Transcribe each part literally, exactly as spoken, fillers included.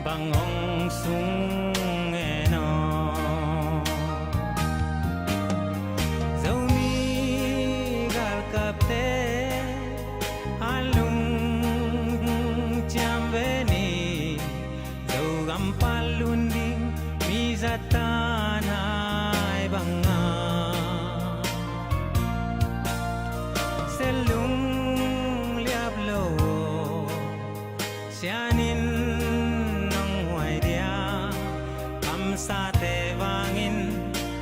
Bang hong sung en aw. Zomi galkapte a lungciam ve ni. Zogam pan lun ding mi zatan hai bang a, se lung liap lo. Sianin nong huai dia, kamsate vangin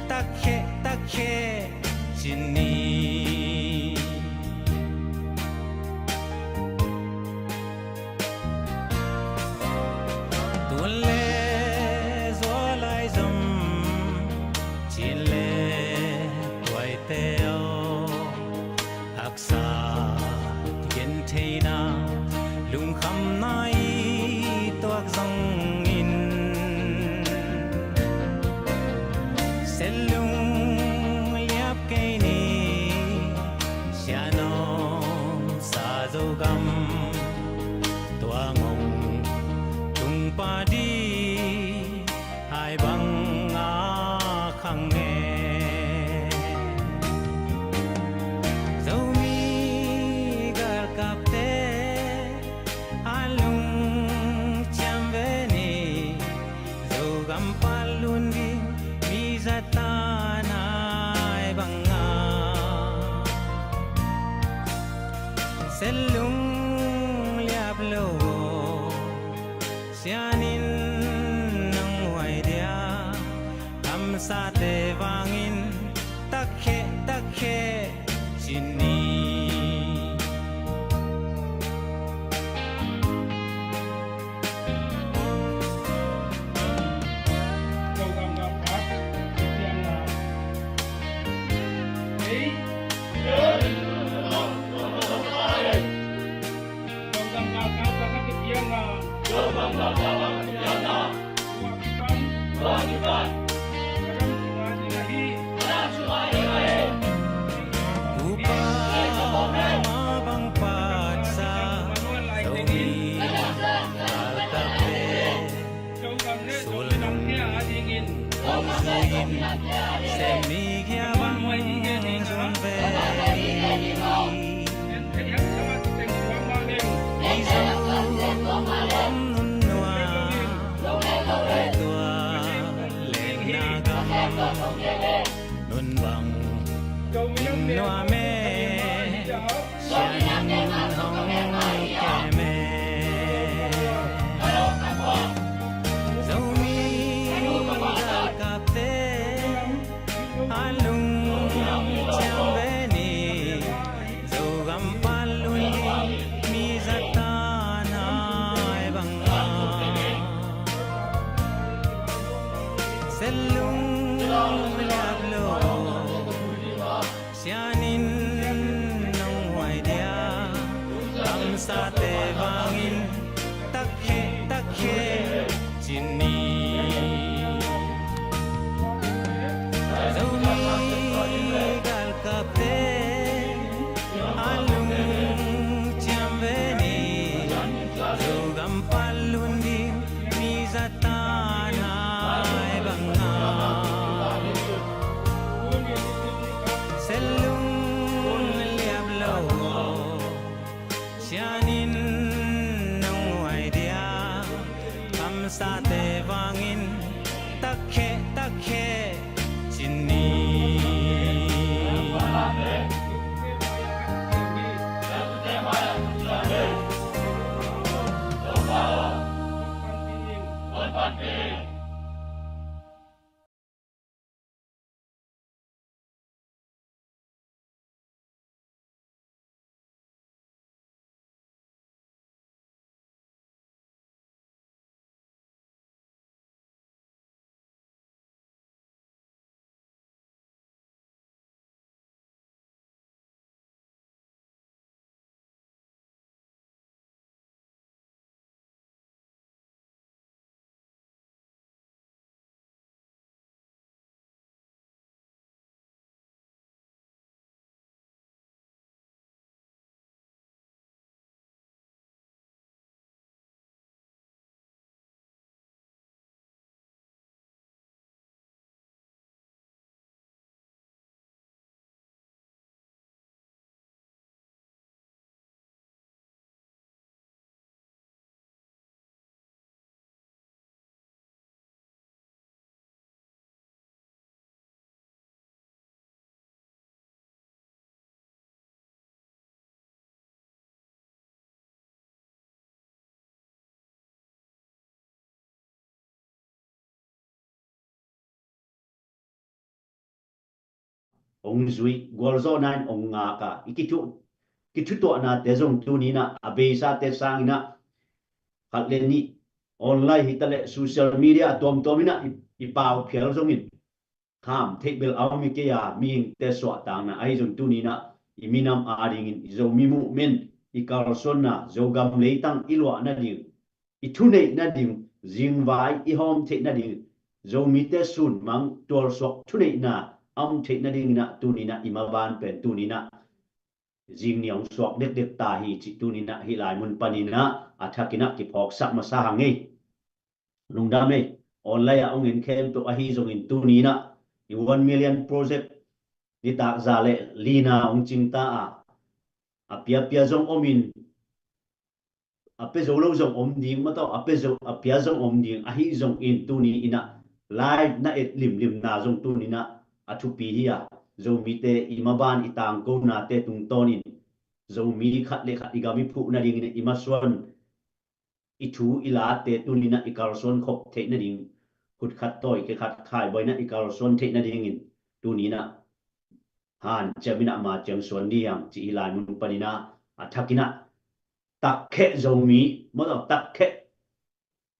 takkhe, takkhe ci ni. Tun le zual lai zom, cin le tuaite aw. Haksa gentheihna, lungkhamna i tuak zongin, se lung liap kei ni. Sia nong sa Zogam, tua ngong tung padi hai bang a khang e. Zomi galkapte a lungciam ve ni. Zogam pan lun ding mi zatan hai bang a, se lung liap lo. Sianin nong huai dia, kamsate vangin takkhe, takkhe ci ni. Tupa ma bang patsa Zomi galkapte sulnung hong zuin, se mi gia bang zon ve. Mizo om nunnuam, tua lengna gam nun bang in nuam e. Sianin hong kem e. Zomi galkapte a lungciam ve ni. Zogam pan lun ding mi zatan hai bang a, se lung liap lo. Sianin nong huai dia, kamsate vangin takkhe, takkhe ci ni. Zomi galkapte a lungciam ve ni. Zogam pan lun ding mi zatan hai bang a, se lung liap lo. Sianin nong huai dia, kamsate vangin takkhe, takkhe ci ni. ong zui, gualzawhna in ong ngak a, i kithu, kithutuahnate zong tuni in ah a beisate sang in ah khat le nih online hi ta leh social media a tuamtuam in ah i, i pau phial zongin kham theih bel a om hi kei a, mihingte suahtakna ahi zong tuni in ah i minam a dingin i Zomi movement, i kalsuanna, Zogam leitang i luahna ding, i thuneihna ding, zingvai i hawm theihna ding, Zomite sunmang tualsuak thuneihna a om theihna ding in ah tuni in ah i maban pen tuni in ah zing ni ong suak dekdek ta hi cih tuni in ah hih lai mun panin ah a thak in ah kiphawksak masa hang ei. Lungdam ei, online ah ong en khempeuh ahi zongin tuni in ah i one million project nitak za le lina ong cing ta a, a piapia zong om in, a pia zo lo zong om ding, matawh a pia zo, a pia zong om ding ahi zongin tuni in ah live na et limlimna zong tuni in ah a thupi hi a, Zomite i maban i tangkonate tungtawnin Zomi khat le khat i gam i phuhna dingin i masuan i thu i late tuni in ah i kalsuan khop theihna ding, khut khat tawi khe khat khaibawi in ah i kalsuan theihna dingin tuni in ah hanciam in ah ma ciang suan ding hiam cih hih lai mun panin ah a thak in ah takkheh Zomi, matawh takkheh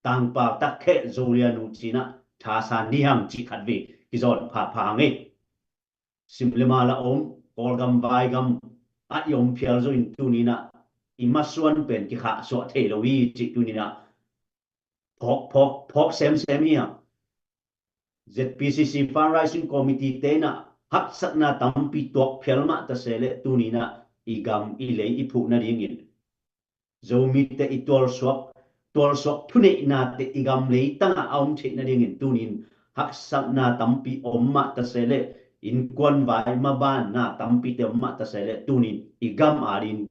tangpau, takkheh Zolianu ci in ah thasan ding hiam cih khat vei kizawn phapha hang ei. Sim le ma la om, Kawlgam vaigam ah i om phial zo in tuni in ah i masuan pen kikhahsuah thei lo hi cih tuni in ah phawk, phawk, phawk semsem hi a, Z P C C Fundraising Committee te in ah haksatna tampi tuak phial mah ta se leh tuni in ah i gam i lei i phuhna dingin Zomite i tualsuak, tualsuak thuneihnate i gam leitang ah a om theihna dingin tunin haksatna tampi om mah ta se leh innkuan vai mabanna tampite om mah ta se leh tunin i gam a ding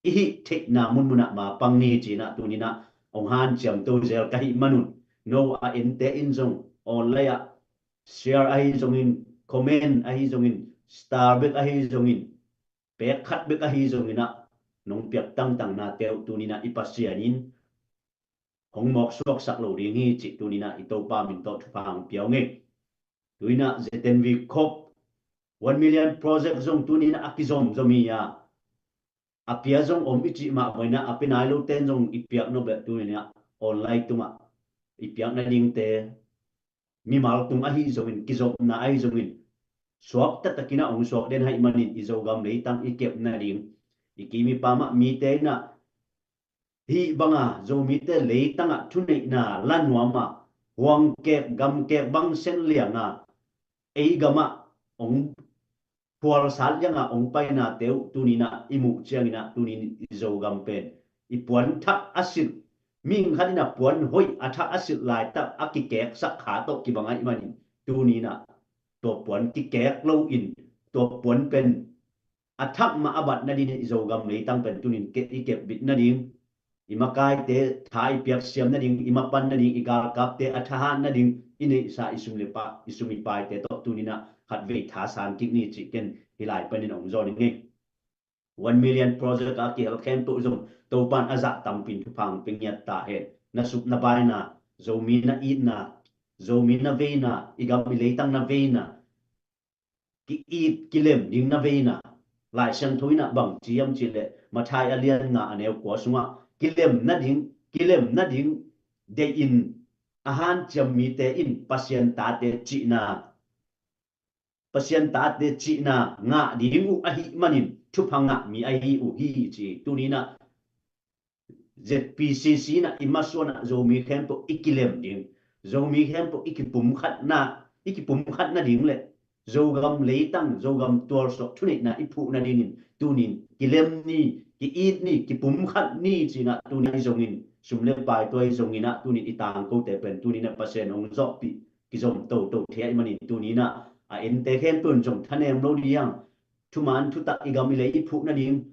i hih theihna munmun ah ma pang ni ci in ah tuni in ah ong hanciam to zel ka hih manun no a ente in zong online ah share ahi zongin, comment ahi zongin, star bek ahi zongin, pek khat bek ahi zongin ah nong piak tangtangnate uh tuni in ah i Pasian in hong mawk suaksak lo ding hi cih tuni in ah i Topa min tawh thupha hong pia ung ei. Tuni in ah Z N V Corp one million project zong tuni in ah a kizomzom hi a, a pia zong om i cih mah bang in ah a pia nai lote in zong i piak nop leh tuni in ah online tungah i piakna dingte mimal tung ahi zongin, kizopna ahi zongin suak taktak in ah hong suak den ahih manin i Zogam leitang i kepna ding, i kim i pam ah mite in ah hih bang a Zomite leitang ah thuneihna la nuam a, huang kek gam kek bang sen liang a, ei gam ah hong phualsat liang a hong painate uh tuni in ah i muh ciangin ah tuni in i Zogam pen i puan thak a silh, mihing khat in ah puan hoih a thak a silh laitak a kikeksak kha tawh kibang ahih manin tuni in ah tua puan kikek lo in tua puan pen a thak mah a bat nadingin i Zogam leitang pen tunin ke-, i kepbit nading, i makaite tha i piaksiam nading, i mapan nading, i galkapte a thahat nading i neihsa i sum le pa, i sum i paite tawh tuni in ah khatvei thasan kik ni cih ken hih lai panin hong zawn ing ei. One million project a kihel khempeuh zong Topan a zah tampin thupha hong pia ngiat ta hen. Na sup na baina, Zomi na itna, Zomi na veina, i gam i leitang na veina, ki-it kilem ding na veina, Lai Siangtho in ah bang ci hiam cih leh Matthai a lian nga a neu kua sungah kilem nading, kilem nading deih in a hanciam mite in Pasian tate cihna, Pasian tate cihna ngah ding uh ahih manin thupha ngah mi ahi uh hi ci. Tuni in ah Z P C C in ah i masuan ah Zomi khempeuh i kilem ding, Zomi khempeuh i kipumkhatna, i kipumkhat nading le Zogam leitang, Zogam tualsuak thuneihna i phuh nadingin tunin kilem ni, ki-it ni, kipumkhat ni ci in ah tuni zongin sum le pai tuai zongin ah tunin i tangkote pen tuni in ah Pasian hong zawhpih kizom toto thei ahih manin tuni in ah a ente khempeuh in zong thanem lo ding, thuman thutak i gam i lei i phuh nading,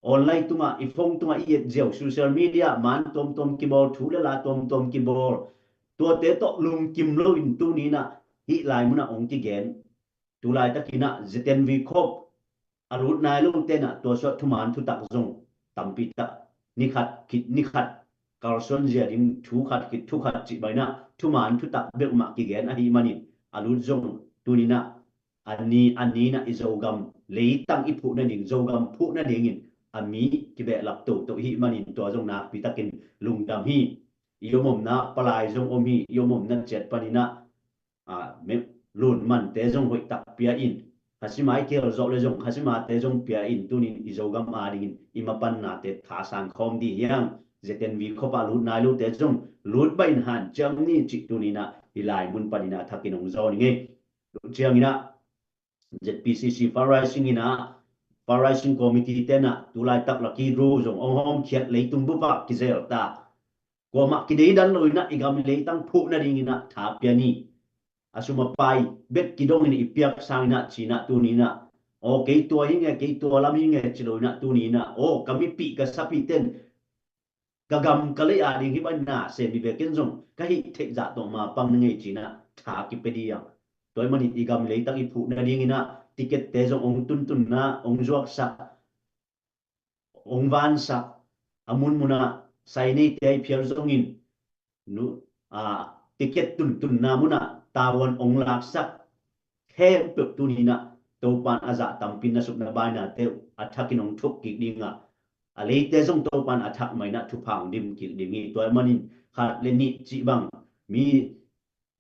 online tungah, i phone tungah i et ziau, social media man tuamtuam kibawl, thu le la tuamtuam kibawl, tuate tawh lungkim lo in tuni in ah hih lai mun ah hong kigen. Tu laitakin ah Z N V Corp a lut nai lote in ah tua suah thuman thutak zong tampi tak, ni khat khit ni khat kalsuan zia ding thu khat khit thu khat cih bang in ah thuman thutak bek mah kigen ahih manin a lut zong tuni in ah a ni a ni in ah i Zogam leitang i phuh nading, Zogam phuh nadingin a mi kibehlap toto i hih manin tua zong nakpi takin lungdam hi. I om omna palai zong om hi, i om omna ciat panin ah, a, me, lun mante zong hoih tak pia in, khasima i kihel zawh le zong khasimate zong pia in, tunin i Zogam adingin i mapannate thasan khawm dih hi hang. Z N V khuapa lut nai lote zong lut baih in hanciam ni cih tunin ah hih lai mun panin ah thakin hong zawn ing ei. Tua ciangin ah Z P C C fundraising in ah, fundraising committee ten ah tu laitak lucky draw zong hong hawmkhiat, leitung bup ah kizel ta. Kuamah kideidan lo in ah i gam i leitang phuh nadingin ah tha pia ni. A sum a pai bek kidongin i piak sangin ah ci-in ah tunin ah, aw kei tua hi nge, kei tua lam hi nge ci lo in ah tunin ah, aw ka mipih ka sapihten ka gam ka lei ading hih bangin na sem hi bekin zong ka hih theih zah tawh mapang na ngei ci-in ah tha kipia dih hang. Tua ahih manin i gam i leitang i phuh nadingin ah ticket-te zong hong tuntunna hong zuaksak, hong vansak, a munmun ah sai neite i phial zongin nu, a, ticket tuntunna mun ah tavuan hong laksak khempeuh tunin ah Topan a zah tampi na suk na bainate uh a thakin hong thuk kik ding a, a leite zong Topan a thak mah in ah thupha hong dim kik ding hi. Tua ahih manin khat le nih cih bang, mi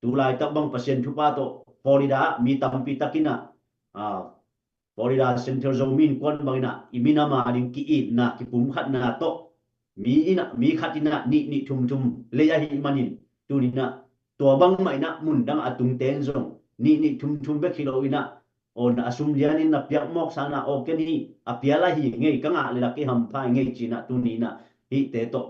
tu laitak bang Pasian thupha tawh Florida ah mi tampi takin ah, a, Florida Central Zomi Innkuan bangin ah i minam ading ki-itna, kipumkhatna tawh mi in ah, mi khat in ah nih nih thum thum lei ahih manin tunin ah tua bang mah in ah mun dang a tungte in zong nih nih thum thum bek hi lo in ah, aw na a sum lianin na piak mawk sangin ah aw ken hih a pial ahi ngei, ka ngah le lak i hampha hi ngei ci-in ah tunin ah hihte tawh,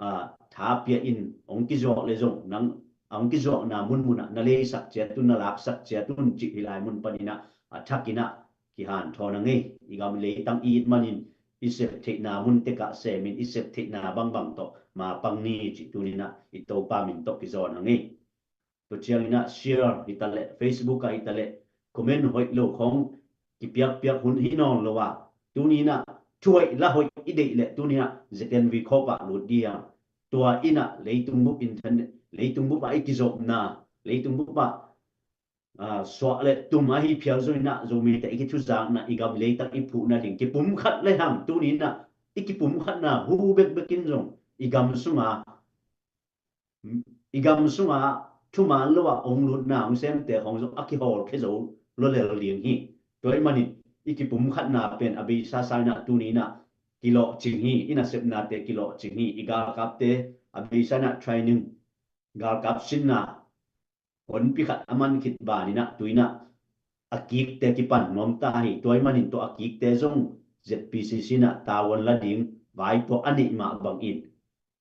a, tha pia in hong kizuak le zong nang a hong kizuakna munmun ah na leisak ciat un, na laksak ciat un cih hih lai mun panin ah a thakin ah kihanthawn a ngei. I gam i leitang i it manin i sep theihna mun tekah semin i sep theihna bangbang tawh mapang ni cih tunin ah i Topa min tawh kizawn a ngei. Tua ciangin ah share hi ta leh, Facebook ah hi ta leh, comment hoih lo khawng kipiakpiak hun hi nawn lo a, tunin ah thu hoih la hoih i deih leh tunin ah Z N V khawp ah lut dih hang. Tua in ah leitung bup internet, leitung bup ah i kizopna, leitung bup ah, a, suah le tum ahi phial zongin ah Zomite i kithuzakna, i gam leitang i phuh nading kipumkhat le hang, tunin ah i kipumkhatna hu bekbek in zong i gam sunga, i gam sunga thuman lo ah hong lutna hong semte khawng zong a kihawlkhia zo lua lel ding hi. Tua ahih manin i kipumkhatna pen a beisa sa in ah tunin ah kilawhcing hi, i nasepnate kilawhcing hi. I galkapte a beisa in ah training, galkap sinna honpi khat a man khit banin ah tuin ah a kikte kipan nuam ta hi. Tua ahih manin tua a kikte zong Z P C C in ah tavuan la ding vai tua a neih mah bangin,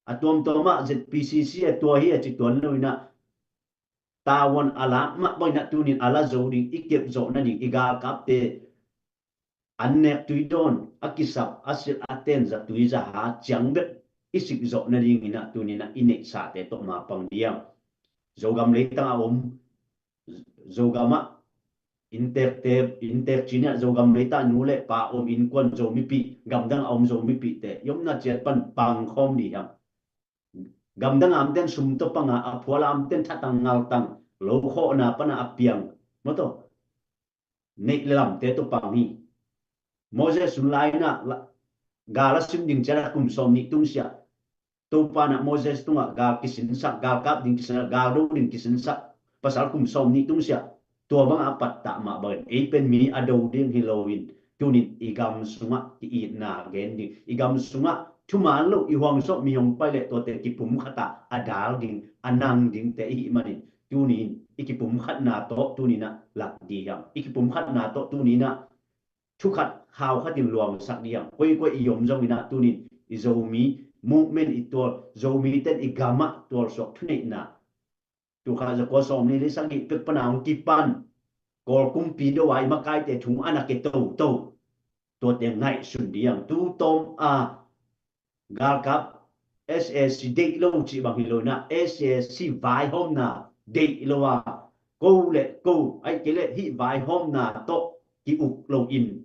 a tuamtuam ah Z P C C a tua hi a ci tuan lo in ah tavuan a lak mah bangin ah tunin a la zo ding, i kep zawh nading, i galkapte an nek tui dawn, a kisap, a silh, a ten, za tui za ha ciang bek i sik zawh nadingin ah tunin ah i neihsate tawh mapang dih hang. Zogam leitang a om, Zogam ah inntekte, inntek ci-in ah Zogam leitang nu le pa om, innkuan Zomipih, gamdang a om Zomipihte i omna ciat pan pang khawm dih hang. Gamdang a omten sum tawh pang a, a phual a omten thatang ngaltang, lo khawhna pan a piang, maw taw, neih le lamte tawh pang hi. Moses hun lai in ah la, gal a sim ding ciang a kum sawm nih tungsiah, Topa in ah Moses tungah gal kisinsak, galkap ding kisinsak, gal do ding kisinsak, pasal kum sawm nih tungsiah tua bang a pattah mah bangin ei pen mi a do ding hi loin tunin i gam sungah ki-itna gen ding, i gam sungah thuman lo i huangsawh mi hong pai leh tuate kipumkhat a, a dal ding, a nang dingte i hih manin tunin i kipumkhatna tawh tunin ah lak dih hang. I kipumkhatna tawh tunin ah thu khat, khau khatin luangsak dih hang. Koikoi i om zongin ah tunin i Zomi movement i tual, Zomite'n i gamah tualsuak thuneihna, tu kha za kua sawm nih le sagih pek pan a hong kipan Kawl kumpi do a i makaite thu a na ke toto, tuate ngaihsun dih hang. Tu tawm a galkap S A C deih lo cih bang hi lo in ah, S A C vaihawmna deih lo a, ko le ko, ahih kei leh hih vaihawmna tawh ki-uk loin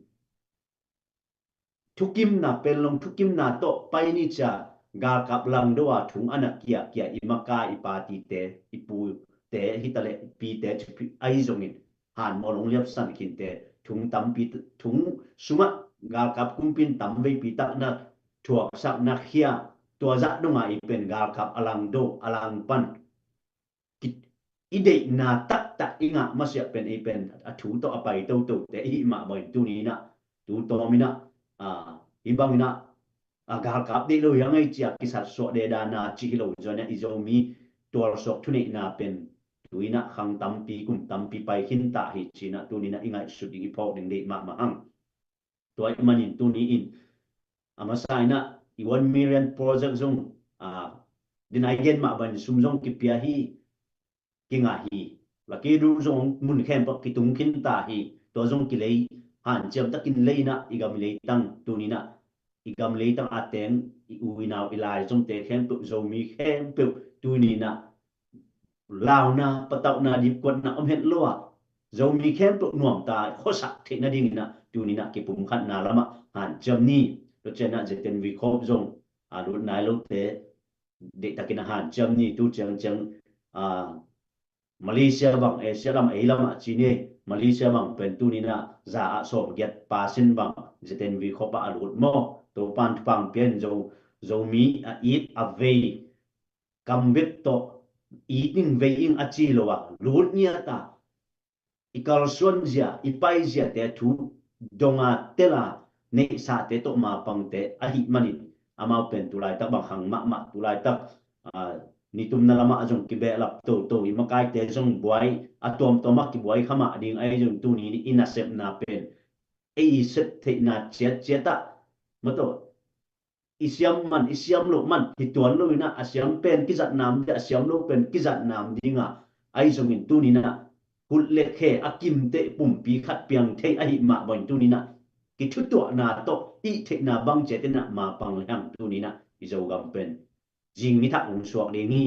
thukimna, penlong thukimna tawh pai ni cia, galkap langdo a thu a na kiakia i maka, i patite, i pute hi ta leh i pite cih ahi zongin, hanmawl hong liapsan khinte, thung tampi, thung sungah galkap kumpi in tam veipi tak na thuaksak na khia, tua zah dongah i pen galkap a langdo, a langpan i deihna taktak i ngah masiah pen, i pen a thu tawh a pai totote i hih mah bangin tuni inah tu tawm inah, hih bang inah a galkap deih lo hi a ngei cia kisatsuah dedana cih hi lo, zon inah i Zomi tualsuak thuneihna pen tu inah khang tampi kum tampi pai khin ta hi ci inah tuni inah i ngaihsut ding i phawk ding deih mahmah hang. Tua ahih manin tuni in a masa inah i one million project zong, a, dina i gen mah bangin sum zong kipia hi, kingah hi. Lucky draw zong mun khempeuh kitung khin ta hi. Tua zong kilei, hanciam takin lei inah i gam i leitang tuni inah, i gam leitang a teng i u i nau i lai zongte khempeuh, Zomi khempeuh tuni inah launa, patauhna, dipkuatna om het lo ah, Zomi khempeuh nuamta khuasak theih nading inah tuni inah kipumkhatna lamah hanciam ni. Tua ciang inah Z N V Corp zong a lut nai lote deihtakin a hanciam ni. Tu ciangciang, a, Malaysia bang, Asia lam, ei lamah ci ni, Malaysia bang pen tuni inah za ah sawmgiat percent bang Z N V Corp ah a lut maw. Topan thupha pia in. Zo, Zomi a it a vei kam bek tawh it ing vei ing a ci lo a, lut ngiat a, i kalsuan zia, i pai ziate thu donga tela neihsate tawh mapangte ahih manin, amau pen tulaitak bang hang mahmah, tulaitak, a, nitumna lamah zong kibehlap toto, i makaite zong buai a tuamtuam ah kibuai kha mah ding ahi zong tuni in i nasepna pen ei sep theihna ciatciat ah maw tawh i siam man, i siam loh man hi tuan lo inah, a siam pen kizat nam ding, a siam lo pen kizat nam dinga, ahi zongin tuni inah hut le khe a kimte pumpi khat piang thei ahih mah bangin tuni inah kithutuahna tawh i theihna bang ciat inah mapang le hang tuni inah i Zogam pen zing ni thak hong suak ding hi.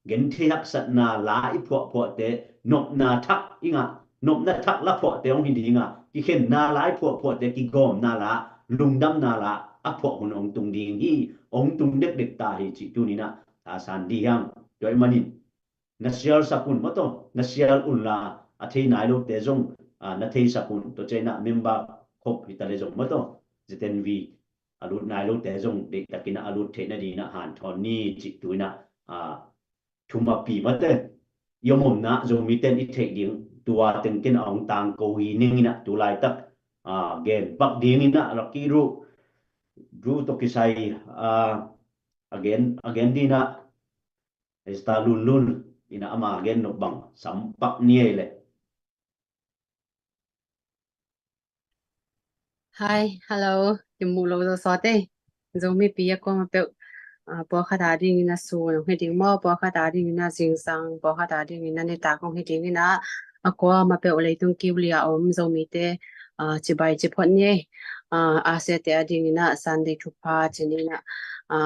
Genthei haksatna la i phuahphuahte, nopna thak i ngah, nopna thak la phuahte hong hi dinga, kikhenna la i phuahphuahte, kigawmna la, lungdamna la a phuah hun hong tung ding hi, hong tung dekdek ta hi cih tuni inah thasan dih hang. Tua ahih manin na share sak un maw tawh, na share unla a thei nai lote zong, a, na theisak un. Tua ciang inah member khop hi ta le zong maw tawh, Z N V a lut nai lote zong deihtakin a lut theih nading inah hanthawn ni cih tu inah, a, thumapi mate i om omna Zomite in i theih ding tua teng ken a hong tangko hi ning inah tulaitak, a, gen pak ding inah Lucky Draw, Draw tawh kisai, a, a gen, a gen ding inah Esther Lunlun inah ama gen nop bang sam pak ni ei leh. Hi, hello. Kimu lo zo sawte. Zomipi a kuama peuh, a, pawlkhat a dingin a sun hong hi ding maw, pawlkhat a dingin a zingsang, pawlkhat a dingin a nitak hong hi dingin a, a kuama peuh leitung kiu lia om Zomite, a, cibai ciphot ni. A, Asia te a dingin a Sunday thupha ci ni a, a,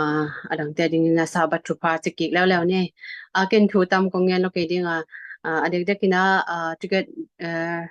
a dangte a dingin a Sabbath thupha ci kik leuleu ni. A, ken thu tam kong ngen lo kei ding a, a, a dekdek in a, a, ticket, eh,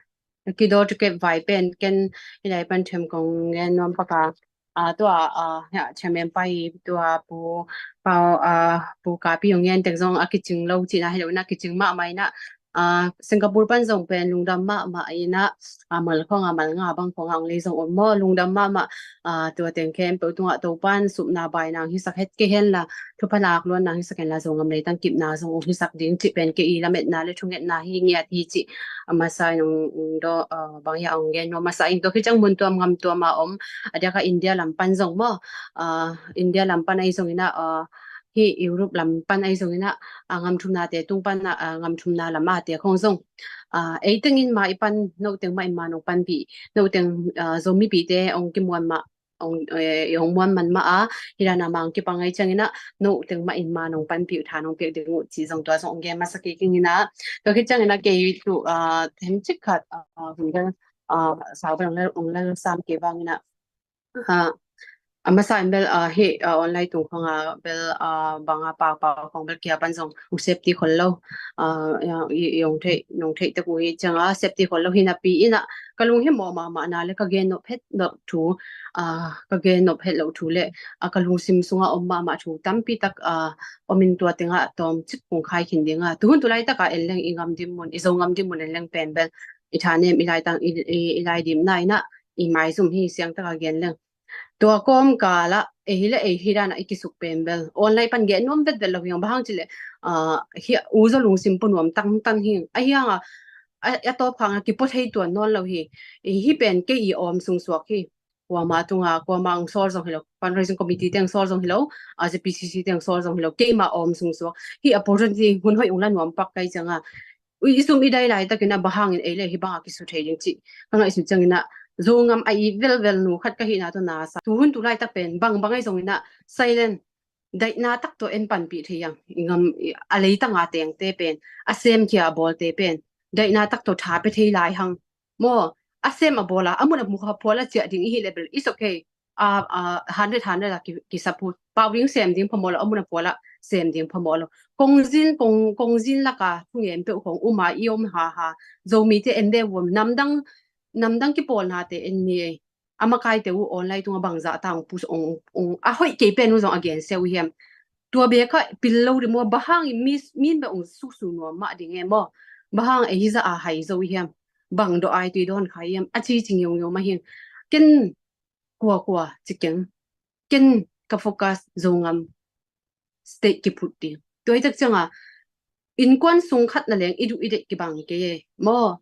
kidawk ticket vai pen ken i lai pan them kong ngen nuam pak a, a, tua, a, hia, chairman pa i tua Pu Pau, a, Pu Kapi hong ngen tek zong a kicing lo cihna hi lo in a, kicing mahmah in a, a, Singapore pan zong pen lungdam mahmah in a, a, mal khong a, mal nga bang khong a hong lei zong om maw, lungdam mahmah, a, tua teng khempeuh tungah Topan supna baina hong hisak het kei hen la, thupha lak luanna hong hisak hen la, Zogam leitang kipna zong hong hisak ding cih pen kei i lametna le thungetna hi ngiat hi cih a masa in hong, hong dawng, a, bang hia hong gen nuam masa in. Tua khit ciang mun tuam ngam tuam a om, a diak a India lam pan zong maw, a, India lam pan ahi zongin a, a, hih Europe lam pan ahi zongin a, a, ngam thumnate tung pan a, a, ngam thumna lam a te khong zong, a, ei tengin mah i pan, no teng mah in mah nong panpih, no teng, a, Zomipite hong kimuan mah, hong, eh, hong muan man mah a, hi dan a mah hong kipang ahi ciangin a, no teng mah in mah nong panpih uh, tha nong piak ding uh cih zong tua zong hong gen masa kik ing in a. Tua khit ciangin a kei tu, a, them cik khat, a, hun bel, a, sau bel hong lal, hong lal sam kei vangin a, a, a masa in bel, a, hih, a, online tung khong a bel, a, bang a pau pau khong bel kia pan zong hong safety khol lo. A, i, i hong theih, nong theih tek uh hi ciang a safety khol lo hi napi in a, ka lunghimawh mahmah na le ka gen nop het lo thu, a, ka gen nop het lo thu le, a, ka lungsim sungah om mahmah thu tampi tak, a, om in tua tengah tawm cik kong khai khin ding a. Tuhun tulaitak a en leng i ngam dim mun, i Zogam dim mun en leng pen bel i thanem, i laitang, i, i, i laidimna in ah i maizum hi, siangtaka gen leng. Tua kawmkal ah ei le ei hi dan ah i kisuk pen bel online pan gen nuam vetvet lo hi hang, bang hang cih leh, ah, hi, u zaw lungsim pua nuam tangtang hi. Ahi hang a, a, a tawp hang a kipua thei tuan nawn lo hi. I, hih pen kei i awm sungsuak hi. Kuama tunga, kuama hong sawl zong hi lo, fundraising committee te hong sawl zong hi lo, ah, Z P C C te hong sawl zong hi lo, keima awm sungsuak. Hih opportunity hun hoih hong la nuam pak ka hih ciang a, i zum i dai laitakin a, bang hangin ei le ei hih banga kisu thei ding cih ka ngaihsut ciangin ah, Zogam a it velvel nu khat ka hihna tawh na sa. Tu hun tu laitak pen bangbang ahi zongin ah, silent, daihna tak tawh en panpih thei hang. I gam, i, a leitanga tengte pen, a semkhia a bawlte pen daihna tak tawh tha pia thei lai hang. Maw, a sem a bawl a, a mun a phual a ciah ding i hih leh bel, it's okay. A, a, hundred, hundred a ki, ki support. Pau ding sem ding phamawh lo, a mun a phual a sem ding phamawh lo. Kongzin, kong, kongzin laka thungen peuh khong um a, i om haha. Zomite en ve vuam, namdang, namdang kipawlnate en ni ei. A makaite uh online tunga bangzah ta hong push, hong, hong, a hoih kei pen uh zong a gensia uh hiam? Tua bek ah pil lo ding maw, bang hangin mi, min bek hong suksu nuam mah ding e maw? Bang hang ei hizah a hai zo uh hiam? Bang dawh ai tui dawn kha hiam? A cici ngeungeu mah hi. Ken kuakua ci keng. Ken ka focus Zogam state kiphut ding. Tua hi tak cianga, innkuan sung khat na leng i duh i deih kibang kei e maw?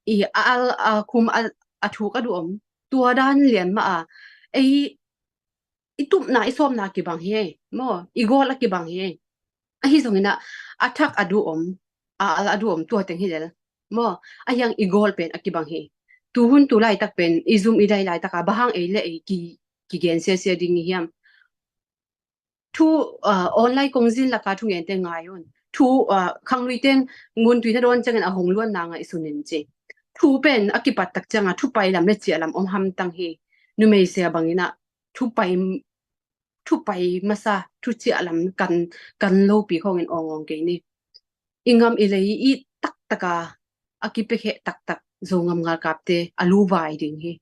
I a al, a khum a, a thuk a duh om. Tua dan lian mah a, ei, i tupna, i sawmna kibang hi ei maw? I gawl a kibang hi ei. Ahi zongin ah, a thak a duh om, a al a duh om, tua teng hi lel maw? Ahi hang i gawl pen a kibang hi. Tu hun tu laitak pen, i zum i dai laitaka, bang hang ei le ei ki, kigen siasia ding i hiam? Thu, ah, online kongzin laka thungente ngai un. Thu, ah, khanglui teng ngun tui na dawn ciangin a hong luanna ngaihsun in ci. Thu pen a kipat tak cianga, thu pai lam le ciah lam om hamtang hi. Numei sia bangin ah, thu pai, thu pai masa, thu ciah lam kan, kan lopi khongin awngawng kei ni. I gam i lei i it taktaka, a kipiakheh taktak Zogam ngalkapte a luvai ding hi.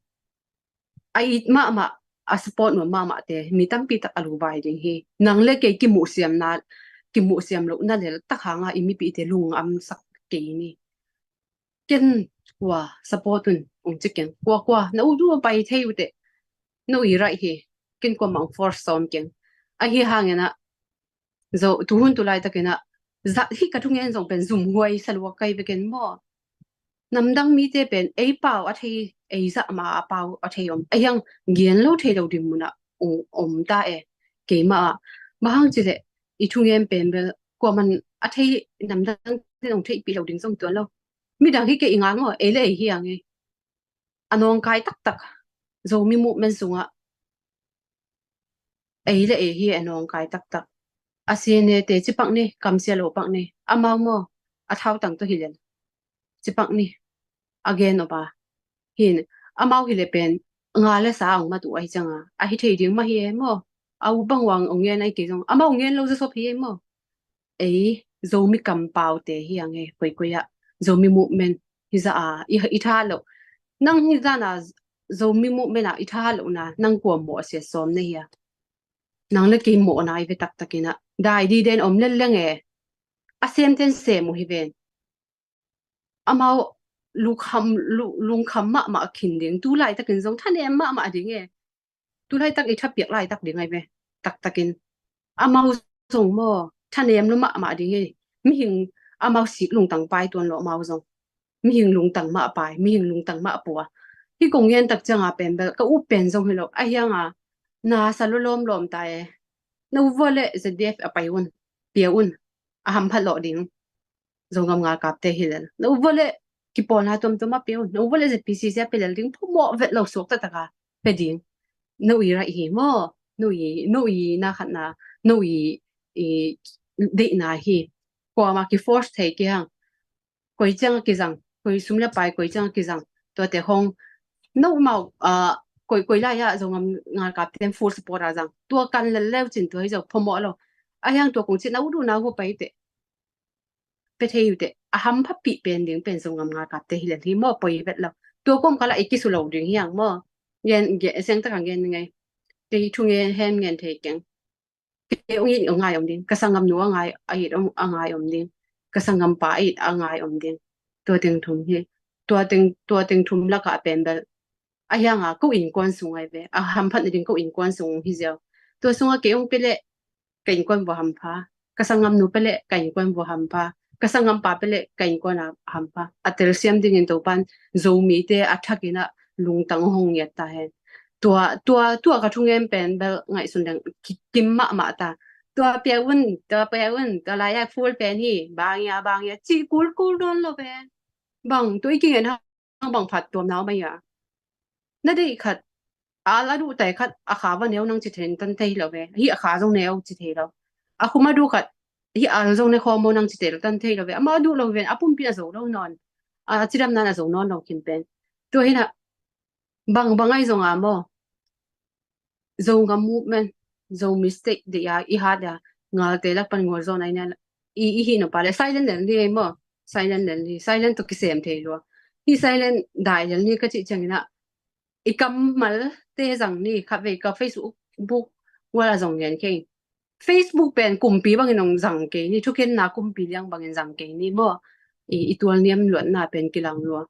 A it mahmah, a support nuam mahmahte, mi tampi tak a luvai ding hi. Nang le kei kimuhsiamna, kimuhsiam lohna lel tak hanga i mipite lungam sak kei ni. Ken kua support un, ong ci keng. Kuakua, na u duh pai thei uh teh. No i right hi. Ken kuamah ong force sawm keng. Ahi hangin ah, Zo, tu hun tu laitakin ah, zat hi ka thungen zong pen zumhuai sa lua kai veken maw? Namdang mite pen ei pau a thei, ei zah ma a pau a thei om. Ahi hang gen lo thei lo ding munah ong om ta e. Keimah ah, bang hang ci leh, i thungen pen bel, kuaman a thei, namdang te ong theihpih lo ding zong tuan lo. Midang hi kei i ngal maw, ei le ei hi ang e. A nawngkai taktak, Zomi movement sungah, ei le ei hi a nawngkai taktak. A C N A te cipak ni, kamsia lo pak ni, amau maw, a thautang tawh hi lel. Cipak ni, a gen awpa. Hin, amau hi le pen, nga le sa ong mat uh ahi cianga, a hi thei ding mah hi e maw. A u bang uang ong ngen ahi kei zong, amau ong ngen lo zawsop hi e maw. Ei, Zomi kampaute hi ang e, koikoi ah, Zomi movement hi za a, i, i tha lo. Nang hi zana Zomi movement ah i tha lo na, nang kua mawh a sia sawm na hi a. Nang le kei mawh na i ve taktakin ah. Dai di den om lel leng e. A sem ten sem uh hi ven. Amau lungkham, lu-, lungkham mahmah a khin ding. Tu laitakin zong thanem mahmah ding e. Tu laitak i thapiak laitak ding ai ve. Taktakin. Amau zong maw, thanem lo mahmah ding e. Mihing amau sik lungtang pai tuan lo amau zong. Mihing lungtang mah pai, mihing lungtang mah pua. Hi kong ngen tak cianga pen bel, ka up pen zong hi lo. Ahi hanga, na sa lo lawmlawm ta e. Na u vua le Z D F a pai un, pia un. A hamphat lawh ding. Zogam ngalkapte hi lel. Na u vua le kipawlna tuamtuam a pia un. Na u vua le Z P C C a pia lel ding. Phamawh vet lo suak taktaka pia ding. No i right hi maw. No i, no i na khatna. No i, i deihna hi. Kuama ki force thei kei hang. Koi ciang a kizang, koi sum le pai, koi ciang a kizang. Tuate hong, no mau, ah, koi, koi lai ah, Zogam ngalkap ten full support a zang. Tua kan lel leu cin tua hi zo, phamawh lo. Ahi hang tua kong cin, na u duh na u pai te. Pe thei u te, a hampha pih pen ding pen Zogam ngalkap te hi lel hi maw, poi vet lo. Tua kawmkal ah i kisu lo ding hi ang maw. Gen, gen, siang tak ang gen ngai. Kei thu ngen, hem ngen thei keng. Kei ong it a ngai om ding, ka sanggam nu a ngai, a it ong, a ngai om ding, ka sanggam pa a it a ngai om ding. Tua teng thum hi. Tua teng, tua teng thum lakah pen bel a hianga ko innkuan sung ai ve, a hamphat nading ko innkuan sung hi ziau. Tua sungah kei hong pia leh ka innkuan vua hampha, ka sanggam nu pia leh ka innkuan vua hampha, ka sanggam pa pia leh ka innkuan a hampha. A telsiam dingin Topan Zomite a thakin ah lungtang hong ngiat ta hen. Tua, tua, tua ka thungen pen bel ngaihsun leng ki, kim mahmah ta. Tua pia un, tua pia un, tua lai-ah full pen hi, bang ia, bang ia, ci kulkul nawn lo pen. Bang, tua i kingen hang bang phat tuam nau mai a. Na deih khat, a la duh tai khat, a kha va neu nang ci thei tan thei lo ve. Hi a kha zong neu ci thei lo. A khum a duh khat, hi a zong ne khawm maw nang ci thei lo tan thei lo ve. Amah a duh lo ven, a pumpi a zo lo nawn. A cidam nan a zo nawn lo kim pen. Tua hi na, bang, bang ai zong a maw. Zogam movement, Zomi state deih a i hat a, ngalte lak pan ngual zawn ai nia, i, i hih nop a leh silent lel ni ei maw, silent lel ni, silent tawh kisem thei lua. Hih silent dai lel ni ka cih ciangin ah, i kammalte zang ni, khatvei ka Facebook wall ah zong ngen kei. Facebook pen kumpi bangin hong zang kei ni, thukenna kumpi liang bangin zang kei ni maw, i, i tualniam luatna pen kilang lua.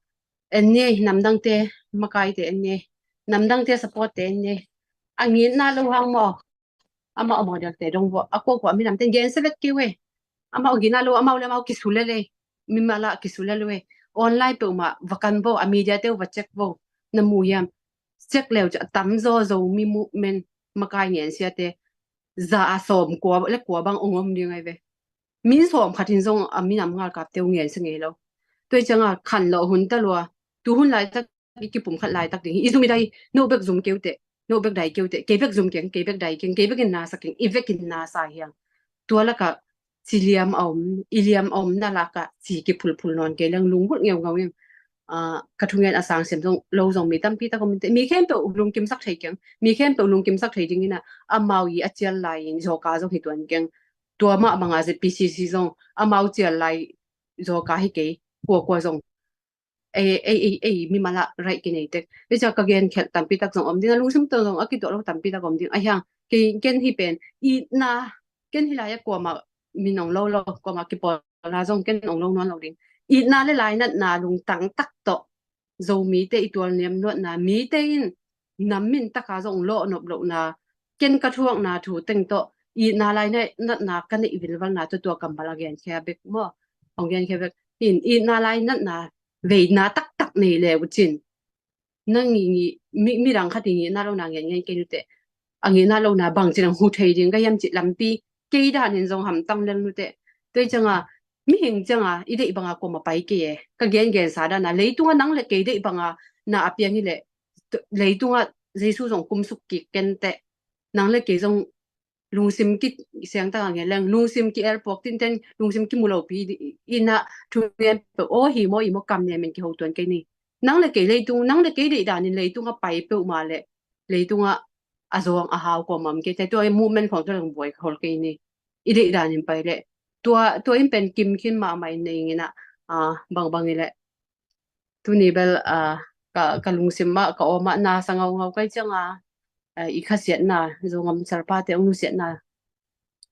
En ni, namdangte makaite en ni, namdangte supportte en ni. A ngitna lo hang maw, amau a modelte dong vua, a kuakua minamte gen se vet kei uh e. Amau ngitna lo, amau le amau kisu lel e. Mimal ah kisu lel uh e. Online peuhmah va kan vo, a mediate uh va check vo. Na mu hiam? Check leu ciah a tamzaw Zomi movement makai ngensiate za a sawm kua le kua bang ong om ding ai ve. Min sawm khat in zong a minam ngalkapte uh ngen se ngei lo. Tua i cianga khan lo hun ta lua. Tu hun laitak i kipum khat laitak ding hi. I zum i dai, no bek zum keu teh, no bek dai keu teh, kei bek zum keng, kei bek dai keng, kei bek in na sa keng, i bek in na sa hiang. Tua laka ci liam a om, i liam a om na laka ci kiphulphul nawn kei leng lunggulh ngeungau in. Ah, ka thungen a sang siam zong lo zong mi tampi tak om in teh, mi khempeuh lungkimsak thei keng, mi khempeuh lungkimsak thei dingin ah, amau i a cial lai in zawka zong hi tuan keng. Tua mah banga Z P C C zong amau cial lai zawka hi kei, kuakua zong ei, ei, ei, ei mimal ah right kinei tek. Ei cia ka gen khialh tampi tak zong om ding a, lungsim tawh zong a kituah lo tampi tak om ding. A hiang, kei, ken hi pen, itna, ken hi lai a kuamah min ong lo lo, kuamah kipawlna zong ken ong lo nuam lo ding. Itna le lainatna lungtang tak tawh, Zomite i tualniam luatna, mite in nam min taka zong lawh nop lohna, ken ka thuakna thu teng tawh, itna lainatna ka neih vilvalna tua tua kammal a genkhia bek maw? Ong genkhia bek. In, itna lainatna veina taktak nei le uh cin. Nang i ngi, mi, midang khat i ngihna lona ngen ngen kei nute. A ngihna lona bang cin ang hu thei ding ka hiam cih lampi kei danin zong hamtang lel nute. Tua i cianga, mihing cianga i deih banga kuama pai kei e. Ka gen gensa dana, leitunga nang le kei deih banga na a piang hi leh, leitunga Jesu zong kumsuk kik ken teh. Nang le kei zong lungsim ki siangtak a ngen leng, lungsim ki elpuak tinten, lungsim ki mu lopi ina thungen peuh aw hi maw i maw kam ne men kiho tuan kei ni. Nang le kei leitung, nang le kei deih danin leitunga pai peuhmah le leitunga a zawng a hau kuamah om kei te, tua i movement khawng tua lang buai khol kei ni. I deih danin pai le tua, tua in pen kim khin mahmah in nei ngina, ah, bangbang i le tuni bel, ah, ka, ka lungsim mah, ka aw mah na sa ngaungau kai cianga, ah, i khasiatna, Zogam salpate ong nusiatna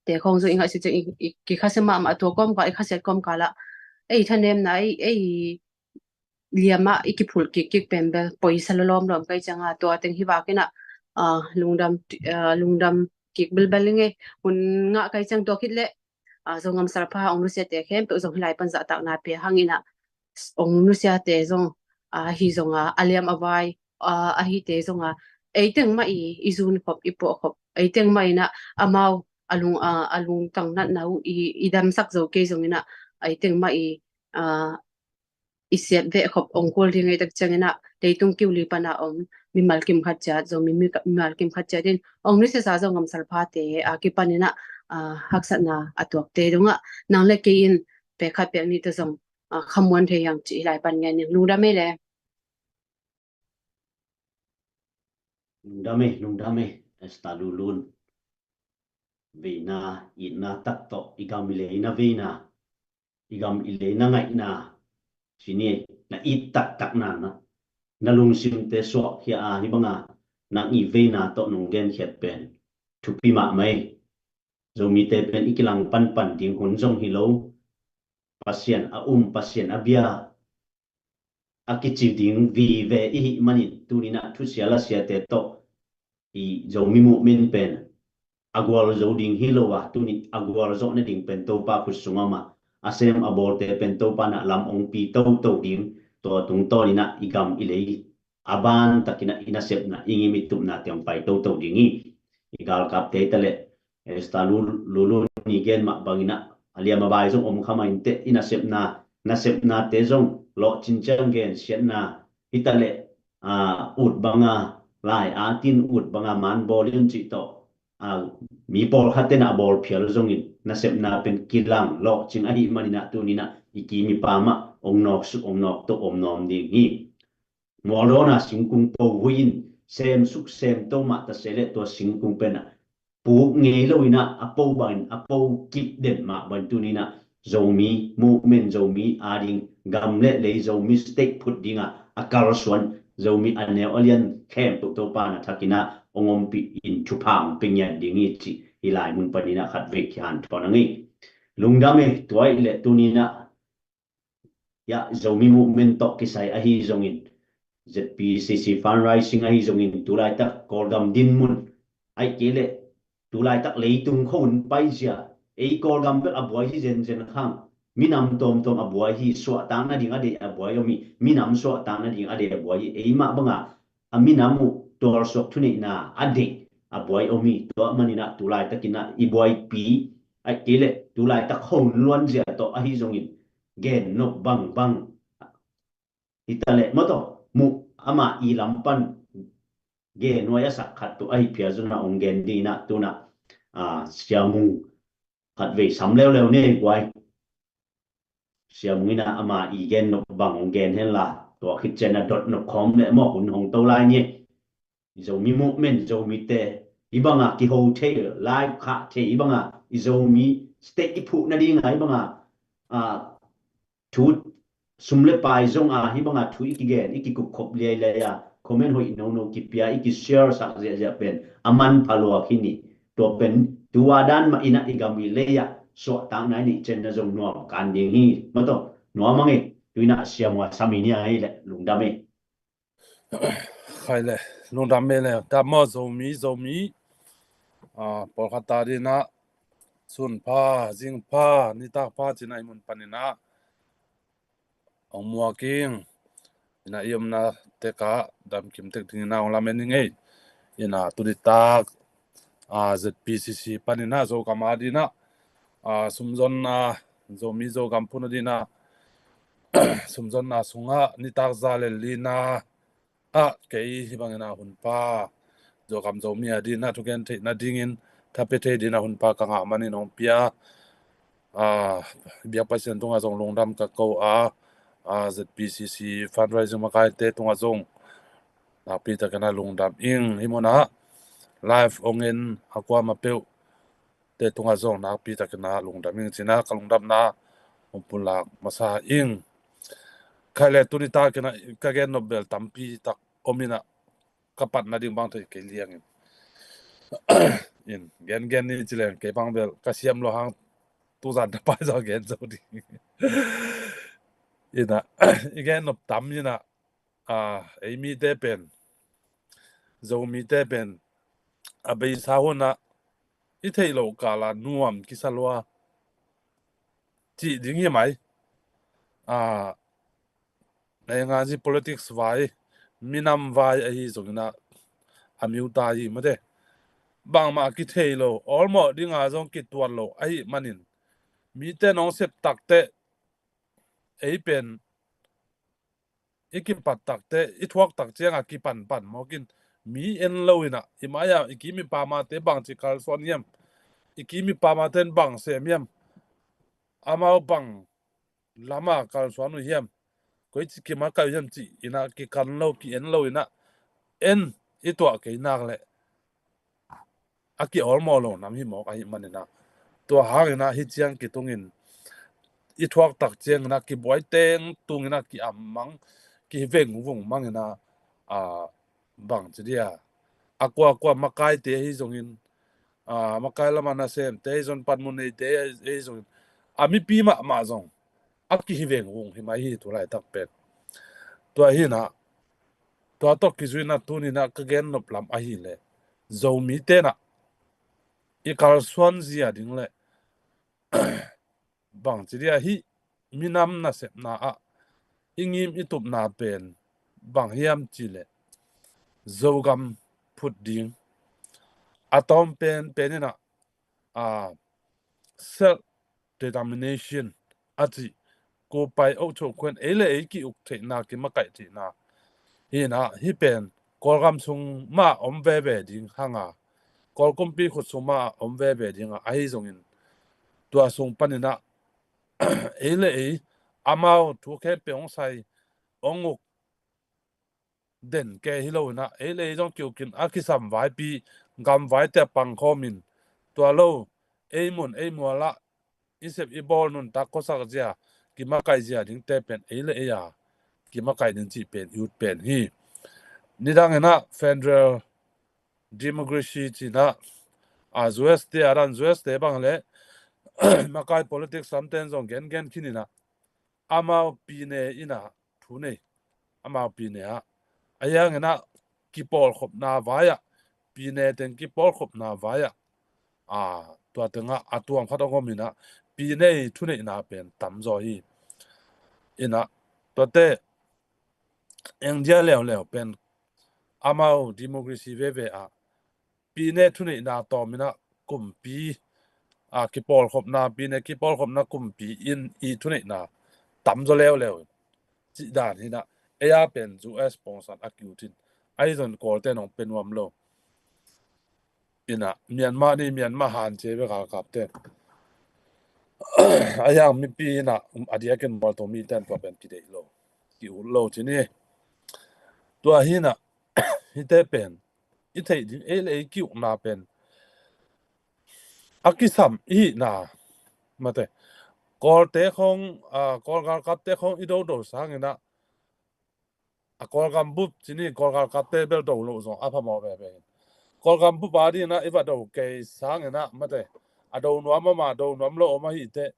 te khawng zong i ngaihsut ciang i, i kikhasiat mahmah tua kawmkal, i khasiat kawmkal ah ei thanemna, ei, ei liamah i kiphulh kikkik pen bel poisa lawlawm lawm kai cianga tua teng hi vakinah, ah, lungdam, ah, lungdam kik bilbel i ngei hun ngah kai ciang tua khit leh, ah, Zogam salpa ong nusiate khempeuh zong hi lai pan zahtakna pia hanginah ong nusiate zong, ah, hi zonga a liam a vai, ah, ahite zonga eiteng mah i, i zun khop, i puah khop, eiteng mah inah amau a lung, ah, a lungtang natna uh i, i damsak zo kei zonginah eiteng mah i, ah, i siat veh khop ong kul ding ei tak cianginah leitung kiuli pana om mimal kim khat ciat, Zomi mi, mimal kim khat ciat in ong nusiasa Zogam salpate a kipaninah, ah, haksatna a tuakte dongah nang le kei in pek khat pek nih te zong, ah, khamuan thei hiang cih hi lai pan ngen ning. Lungdam ei le. Lungdam ei, lungdam ei, Esther Lulun. Veina, itna tak tawh i gam i leina veina, i gam i leina ngaihna, cini na it taktakna na, na lungsimte suahkhia a hi banga nang i veina tawh nong genkhiat pen thupi mahmah ei. Zomite pen i kilang panpan ding hun zong hi lo. Pasian a um, Pasian a bia, a kici ding vive i hih manin, tuni-in ah thusia lasiate tawh i Zomi movement pen a gualzo ding hi lo a, tuni a gualzawh nading pen Topa khut sungah mah a sem a bawlte pen Topa in ah lam ong pi toto ding, tua tungtawnin ah i gam i lei a ban takin ah i nasepna, i ngim i tupna teng pai toto ding hi. I galkapte hi ta leh, eh, Esta Lu, Lulu ni gen mah bangin ah a liam a bai zong om kha mah inteh, i nasepna, nasepnate zong lawhcin ciang gensiatna hi ta leh, ah, ut banga lai atin, ut banga man bawl in cih tawh, ah, mi pawlkhat ten ah a bawl phial zongin nasepna pen kilang lawhcing ahih manin ah tuni-in ah i kim i pam ah ong nawksuk, ong nawkto om nuam ding hi. Mualdawn a singkung po hui in, sem suk sem to mah ta se leh tua singkung pen ah puk ngei lo-in ah a po bangin, a po kip den mah bangin tuni-in ah Zomi movement, Zomi ading gam le lei, Zomi state phut ding a a kalsuan Zomi a neu a lian khempeuh Topa in a thakin ah ong ompih in thupha ong pia ngiat ding hi cih hih lai mun panin ah khatvei kihanthawn ing. Lungdam e. Tua ahih leh tuni-in ah, ya, Zomi movement tawh kisai ahi zongin, Z P C C fundraising ahi zongin, tulaitak Kawlgam dinmun, ahih kei leh tulaitak leitung khua hun paizia, ei Kawlgam bek a buai hi zenzen khang, minam tuamtuam a buai hi, suahtakna ding a deih a buai om hi, minam suahtakna ding a deih a buai hi, ei mah banga a minam uh tualsuak thuneihna a deih a buai om hi. Tua manin ah tulaitakin ah i buaipi, ahih kei leh tulaitak khua hun luanzia tawh ahi zongin, gen nop bangbang hi ta leh maw, tawh muh, amah i lam pan gen nuai a sak khat tawh ahi phial zong ah ong gen ding in ah, tu-in ah, ah, Sia Mung khatvei sam leuleu ni guai. Sia Mung in ah ama i gen nop bang ong gen hen la, tua khit ciang a dot nop khawm leh maw, hun hong to lai ni. I Zomi movement, Zomite, i banga kiho thei, live khah thei, i banga i Zomi state i phuh nadinga, i banga, ah, thu sum le pai zong a, hih banga thu i kigen, i kikupkhop liailiai a, comment hoih nono kipia, i kishare sak ziahziah pen a manpha luak hi ni. Tua pen tua dan mah in ah i gam i lei ah suahtakna i neih ciangin ah zong nuam kan ding hi. Maw, tawh nuam ing e. Tu-in ah Sia Mung a sam i nia hi leh, lungdam e. Khai le, lungdam e le, dam maw, Zomi, Zomi. Ah, pawlkhat ta ding in ah, sun pha, zing pha, nitak pha, ci-in ah i mun panin ah ong muak ing. In ah i omna tek ah damkim tek dingin ah ong lamen ing e. In ah tuni tak, ah, Z P C C panin ah Zogam a ding in ah, ah, sumzonna, Zomi Zogam phun a ding in ah sumzonna sungah nitak za le lina ah kei hih bangin ah hun pha, Zogam Zomi a ding in ah thugen theih nadingin, tha pia thei dingin ah hun pha ka ngah manin ong pia, ah, biak Pasian tungah zong lungdam ka ko a, ah, Z P C C fundraising makaite tungah zong nakpi takin ah lungdam ing. Hih mun ah live ong en a kuamah peuh te tungah zong nakpi takin ah lungdam ing ci-in ah ka lungdamna ong pulak masa ing. Khai le, tuni takin ah ka gen nop bel tampi tak om in ah, ka pat nading bang thei kei liang in. In, gen gen ni ci leng kei bang bel ka siam lo hang tuzan tha pai zaw gen zo ding. In ah, i gen nop tam in ah, ah, ei mite pen, Zomite pen, a beisa hun ah i theih loh kal ah nuam kisa lua cih ding hi mai. Ah, ei ngazi politics vai, minam vai ahi zongin ah a miuta hi mate. Bangmah kithei lo, awlmawh ding a zong kituat lo ahih manin, mite nong sep tak teh, ei pen i kipat tak teh, i thuak tak ciang a kipanpan mawk in, mi en lo in ah, i mai-ah i kim i pamte bangci kalsuan hiam, i kim i pamte in bang sem hiam, amau bang lam ah kalsuan uh hiam, koici kim ah kai uh hiam ci-in ah kikan lo, ki-en lo in ah, en i tuah kei nak leh a ki-awlmawh lo nam hi mawk ahih manin ah, tua hangin ah hih ciang kitungin, i thuak tak ciangin ah kibuai teng tungin ah ki-am mang, kivengvung mang in ah, ah, bangci dia, a kuakua makaite ahi zongin, ah, makai lam ah nasemte ahi zong, panmun neite ahi zongin, a mipi mahmah zong a kihivengvung hi mai hi tu laitak pen. Tua hinah, tua tawh kizuinah tuninah ka gen nop lam ahileh, Zomi tenah i kalsuan zia ding le bangci dia hih minam nasepna ah i ngim i tupna pen bang hiam cileh, Zogam phut ding a tawm pen peninah, a, self determination a cih, kupai oh cho khuan ei le ei ki-uk theihna, kimakaih theihna hinah, hih pen Kawlgam sung mah om veve ding hanga, Kawl kumpi khut sung mah om veve dinga, ahi zongin tua sung paninah ei le ei amau thu khempeuh hong sai, hong uk den ke hi loinah, ei le ei zong ki-ukin a kisam vaipi, gam vaite pangkhawmin, tua lo ei mun ei mualah i sep i bawl nuntak khuasak zia, kimakaih zia dingte pen ei le ei a kimakaih ding cih pen i ut pen hi. Nidanginah federal democracy cinah, a, U S te a dan, U S te bang le makai politics lamten zong gengen khininah, amau pine inah thu nei, amau pine ah, a hianginah kipawlkhopna vai-ah, pine teng kipawlkhopna vai-ah, a, tua tengah a tuam khat a ngominah pine i thuneihna pen tamzaw hi. Inah tuate India leuleu pen amau democracy veve ah pine thuneihna tawminah kumpi, a, kipawlkhopna, pine kipawlkhopna kumpi in i thuneihna tamzaw leuleu cih dan hinah, ei a pen U S pawngsan a ki-utin, ahi zon Kawlte nong pe nuam lo. Inah Myanmar ni, Myanmar hancie ve galkapte. A hiang mipi inah a diakin mualto miten tua pen kideih lo, ki-ut lo ci ni. Tua hinah hihte pen i theih ding, ei le ei ki-ukna pen a kisam i hihna mate. Kawlte khong, a, Kawl galkapte khong i dodo sanginah, a, Kawlgam bup ci ni, Kawl galkapte bel do loh zong a phamawh veve. Kawlgam bup a dinah i va do kei sanginah mate, a do nuam om a, do nuam lo om ahiteh,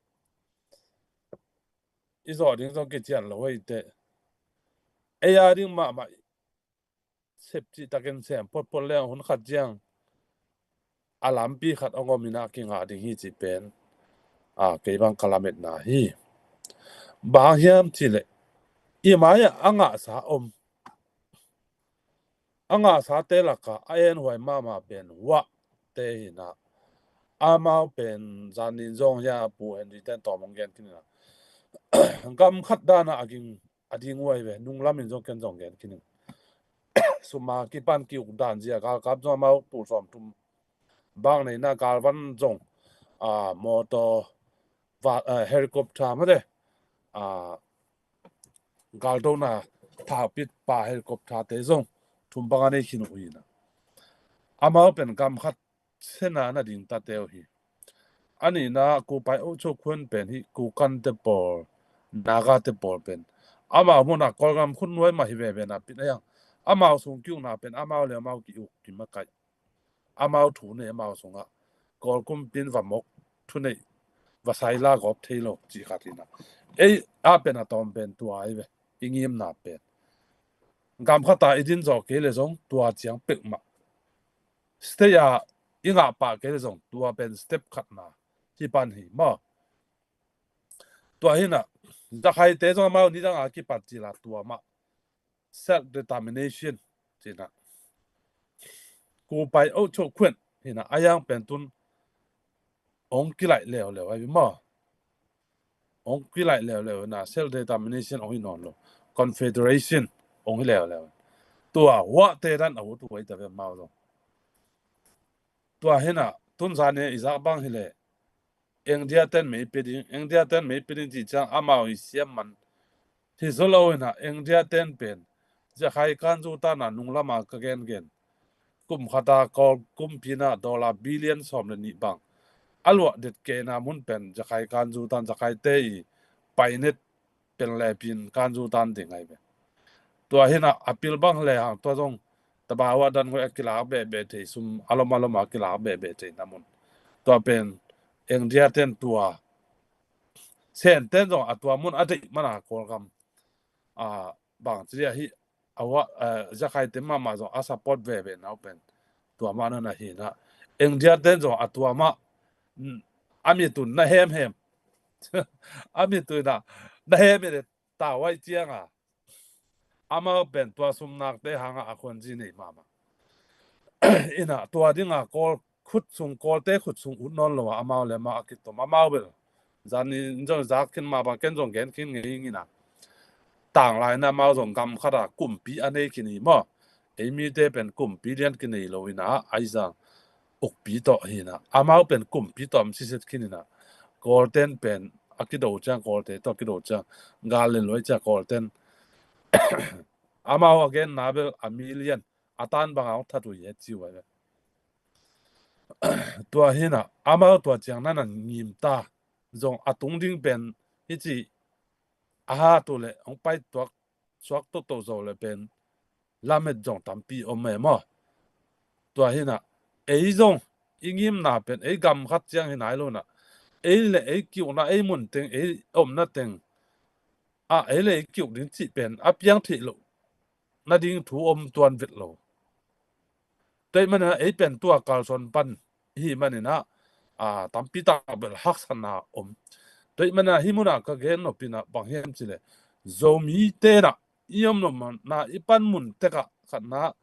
i zawh ding zong kician lo ahiteh, ei a ding mahmah sep cihtakin sem photphot leng hun khat ciang a lampi khat a ngominah kingah ding hi cih pen, a, kei bang ka lametna hi. Bang hiam cihleh, i mai-ah a ngahsa om, a ngahsate lakah a enhuai mahmah pen Huahte hinah, amau pen zanin zong hia Pu Henry ten tawm hong gen khinah, gam khat danah a ging a ding huai ve, nunglamin zong ken zong gen khin ing. Suma kipan ki-uk dan zia galkap zong amau tul sawm thum bang neina galvan zong, a, mawtaw, va, a, helicopter mate, a, galdona thapit pa helicopter te zong thum bang a nei khin uh hinah, amau pen gam khat sena na ding tate uh hi. A nihna Kupai Ocho Khuan pen hi Kukante pawl, Nagate pawl pen amau munah Kawlgam khut nuai mah hi veve na pin a hiang, amau sung ki-ukna pen amau le amau ki-uk kimakaih, amau thu nei, amau sungah Kawl kumpin va mok thuneih, va saila gawp thei lo cih khat hinah. Ei a pen a tawm pen tua ahi ve, i ngimna pen. Gam khata i din zawh kei le zong tua ciang pekmah, state a i ngah pah kei le zong tua pen step khatna hi pan hi maw. Tua hinah Zakhaite zong amau nidanga kipat cila tua mah self determination cinah, Kupai Ocho Khuan hinah a hiang pen tun hong kilaih leuleu ahi maw. Hong kilaih leuleu na, self determination hong hi nawn lo, confederation hong hi leuleu. Tua Huahte dan a ut uh ahi ta ve amau zong. Tua hinah tunzan i zak bang hileh India ten mei pe ding, India ten mei pe ding cih ciang amau i siam man hi zo lo hinah, India ten pen Zakhai kanzu tana nunglama ka gengen, kum khata Kawl kumpi inah dollar billion sawm le nih bang a luah det kehna mun pen Zakhai kanzu tan, Zakhaite i painet pen lepin kanzu tan ding ahi ve. Tua hinah a pil bang le hang tua zong tabawa dan ngoi a kilak behbeh thei, sum a lom a lom a kilak behbeh theihna mun. Tua pen India ten tua Sen ten zong a tua mun a deih mana Kawlgam, a, bang ci dia hi, a wa, eh, Zakhaite mahmah zong a support veve na uh pen tua mah na na hi na. India ten zong a tua mah, mm, a mit un na hemhem. A mit un na, na hem i le tawai cianga amau pen tua sumnakte hanga a khuanzi nei mahmah. Ina tua dinga Kawl khut sung, Kawlte khut sung ut nawn lo a amau le amau a kitom amau bel. Zan in zong zak khin mah bang ken zong gen khin ngei ing ina. Tanglai na amau zong gam khata kumpi a nei khin hi maw. Ei mite pen kumpi lian kinei lo ina, ahi zang ukpi tawh hi na. Amau pen kumpi tawh om siset khin ina. Kawlten pen a kido ciang, Kawlte tawh kido ciang, gal le luai ciang Kawlten amau a genna bel a mi lian a tan banga hong that uh hi a ci uh a. Tua hi na, amau tua ciang na na ngim ta. Zong a tung ding pen hi ci a hat uh le hong pai tuak suak toto zo le pen lamet zong tampi om e maw. Tua hi na, ei zong i ngimna pen ei gam khat ciang hi nai lo na, ei le ei kiukna, ei mun teng, ei omna teng a, ei le ei kiuk ding cih pen a piang theih loh na ding thu om tuan vet lo. Tua ih manina ei pen tua kalsuan pan hi manina, a, tampi tak bel haksatna om. Tua ih manina hi muna ka gen nopina bang hiam ci le, Zomi tena i om nopna i pan mun teka khatna